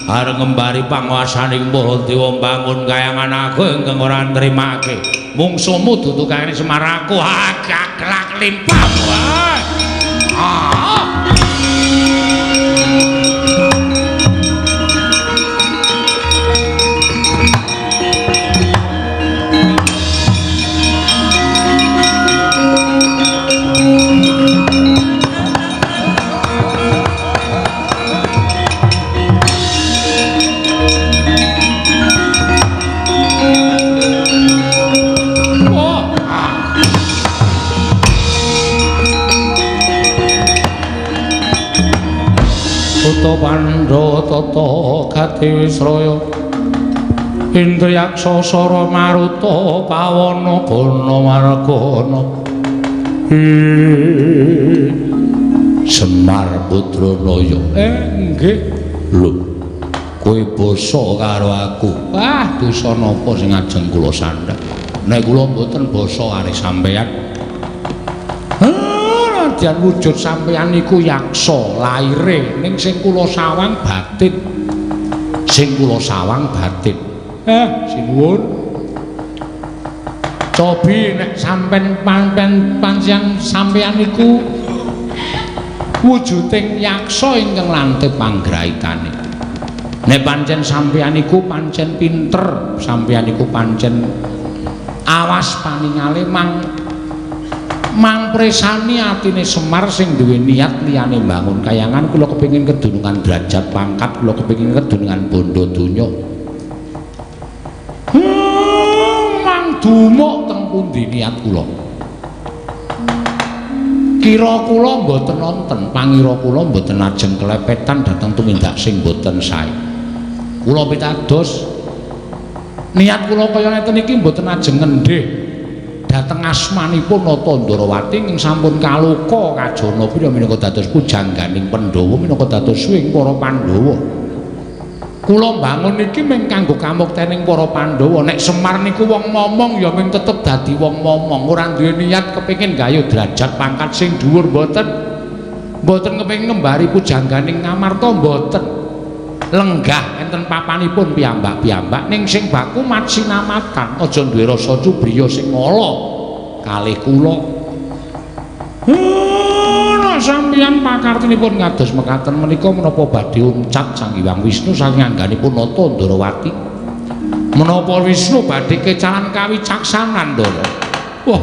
arep ngembari panguwasaning para dewa mbangun kayangan aku ingkang ora nrimake. Mungsuhmu dudu kayane Semar aku gaglak limpah. Ah. Pandha tata gati wisraya Indriyaksa Sara Maruta Pawana Gana Margana. Semar Putranaya. Nggih. Lho, kowe basa karo aku. Wah, dosa napa sing ajeng kula sandhak? Nek kula mboten basa arep sampeyan. Nadyan wujud sampeyan niku yaksa laire, ning sing kula sawang batin. Sing kula sawang batin. Sinuwun. Cobi nek sampeyan pancen sampeyan niku wujuding yaksa ingkang lantip panggraitane. Nek pancen sampeyan niku pancen pinter, sampeyan niku pancen awas paningale mangpresani atine Semar sing duwe niat liyane mbangun kayangan. Kula kepengin kedunungan derajat pangkat, kula kepengin kedunungan bondo donya. Mang dumuk teng pundi niat kula? Kira kula mboten wonten, pangira kula mboten ajeng kelepetan dhateng tumindak sing mboten sae. Kula pitados niat kula kaya ngeten iki mboten ajeng ngendhih dhateng asmanipun Nata Ndrawati ing sampun kaloka kajana pira minangka dados pujangganing Pandhawa, minangka dados suwing para Pandhawa. Kula mbangun iki mung kanggo kamuktening para Pandhawa. Nek Semar niku wong momong ya mung tetep dadi wong momong, ora duwe niat kepengin gayuh derajat pangkat sing dhuwur mboten. Mboten kepengin ngembari pujangganing Ngamarta mboten. Lenggah enten papanipun piyambak-piyambak, ning sing baku matsinamatan, aja duwe rasa cubriya sing ala kalih kula. Nek sampeyan pakartinipun ngados mekaten menika menapa badhe uncat Sang Hyang Wisnu saking angganipun Nata Ndrawati? Menapa Wisnu badhe kecalan kawicaksanan, Ndara? Wah.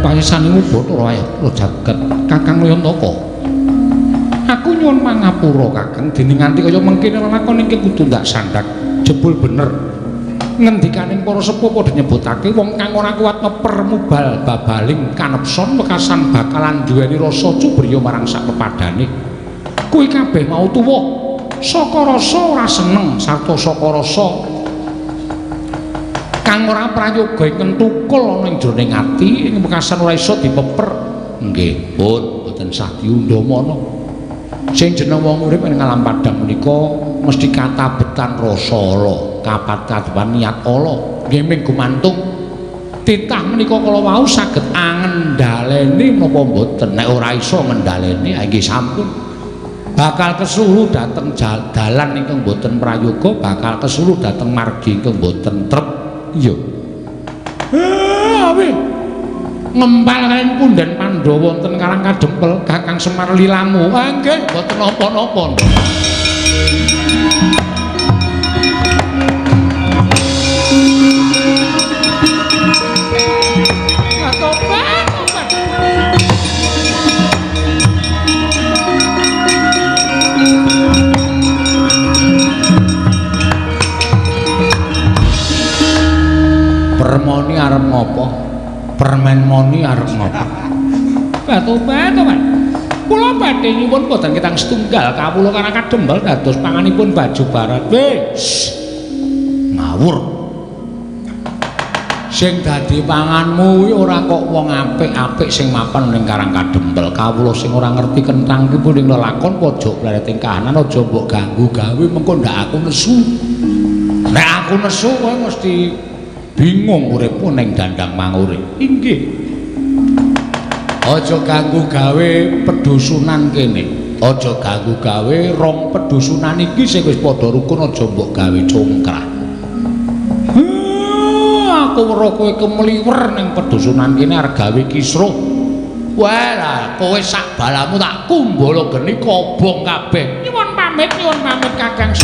Paisanimu Bathara Ayah jagat Kakang Loyantaka. Aku nyuwun pangapura Kakang, dene nganti kaya mengkene lelakon ingkang kudu ndak sandak. Jebul bener ngendikaning para sepuh padha nyebutake wong kang ora kuat meper mubal babaling kanepson wekasan bakalan duweni rasa cubriya marang sak pepadane. Kuwi kabeh mau tuwa saka rasa ora seneng sarta saka rasa kang ora prayoga ingkang tukul ana ing jroning ati ing wekasan ora iso dipeper. Nggih, pun boten sah diundhamana. Sing jeneng wong urip ing alam padhang menika mesti katabetan rasa ala, kapat-kataban niat ala. Nggih ming gumantung titah menika kala wau saged angendhaleni menapa mboten. Nek ora iso ngendhaleni, nggih sampun bakal kesuluh dhateng dalan ingkang boten prayoga, bakal kesuluh dhateng margi ingkang boten trep. Iya. Awe. Ngempal kaliyan punden Pandhawa wonten Karang Kadempel Kakang Semar lilamu. Ah nggih, mboten napa-napa. Permoni arep ngopo? Permen moni arep ngopo? Batu-batu, Pak. Kula badhe nyuwun boten ketang setunggal kawula Karang Kadempel dados panganipun baju barat. Wis. Ngawur. Sing dadi panganmu kuwi ora kok wong apik-apik sing mapan ning Karang Kadempel. Kawula sing ora ngerti kenthang ki ning lelakon pojok plereting kahanan aja mbok ganggu gawe mengko ndak aku nesu. Nek aku nesu kowe mesti bingung uripmu ning dandang mangure. Inggih. Aja ganggu gawe pedusunan kene. Aja ganggu gawe rong pedusunan iki sing wis padha rukun aja mbok gawe congkrah. Aku weruh kowe kemliwer ning pedusunan kene arep gawe kisruh. Wah, lah kowe sak balamu tak kumbala geni kobong kabeh. Nyuwun pamit Kakang.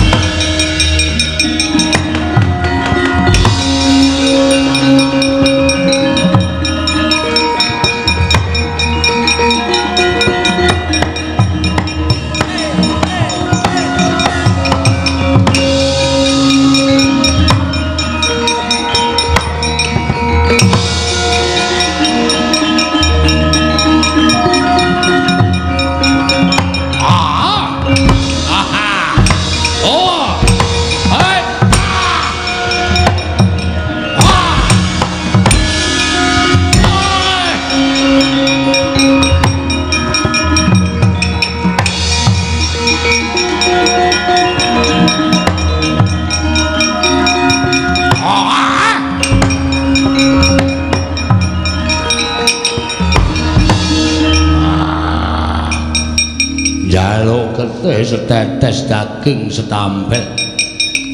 Getih setetes daging setampel.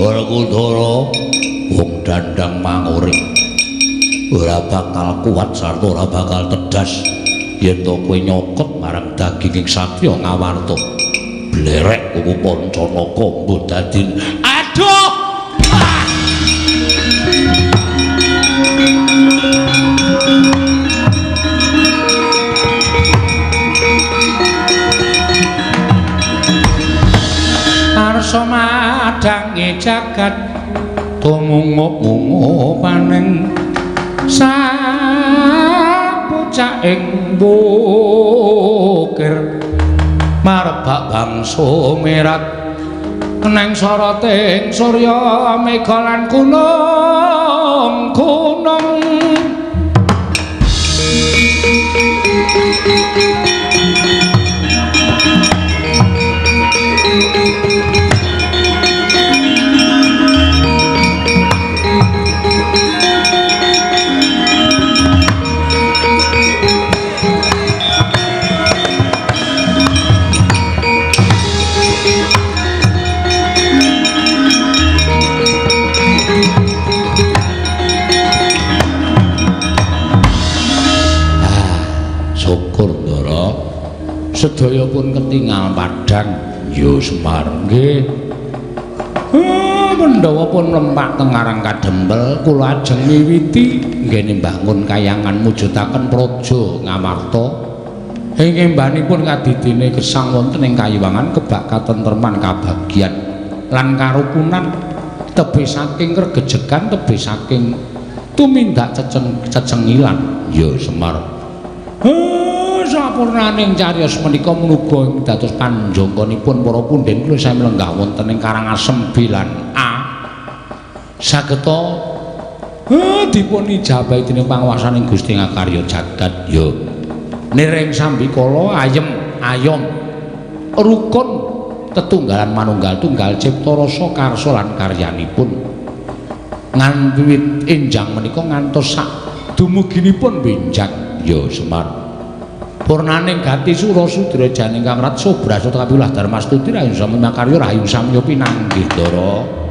Werkudara wong dandang mangure ora bakal kuat sarta ora bakal tedas yen to kowe nyokot marang daging ing Satya Ngawarta. Blerek kuku Pancanaka mbuh dadi aduh. Arsa madhange jagat tumungup-mungupaning sapucaking bukir marbak bangsa merat neng soroting surya mega lan gunung-gunung. Syukur Ndara, sedaya pun ketingal padhang. Ya Semar nggih. Pandhawa pun mlempak teng Karang Kadempel, kula ajeng miwiti nggene mbangun kayangan mujudaken praja Ngamarta. Ing embanipun kadidene gesang wonten ing kayiwangan kebak katentreman kabagyan lan karukunan tebih saking regejegan tebih saking tumindak cecengilan. Ya Semar. Sapurnaning cariyos menika muga ing dados panjangkanipun para punden kula sami lenggah wonten ing Karangasem B lan A sageta dipun ijabahi dening panguwasaning Gusti Ngakarya jagat. Ya niring sambikala ayem ayom rukun tetunggalan manunggal tunggal cipta rasa karsa lan karyanipun nganti wiwit enjang menika ngantos sak dumuginipun benjang. Ya Semar. Purnaning gati sura sudra janing kang rat sobrasata kapilah darmastuti rahayu samya karya rahayu samya pinanggih Ndara.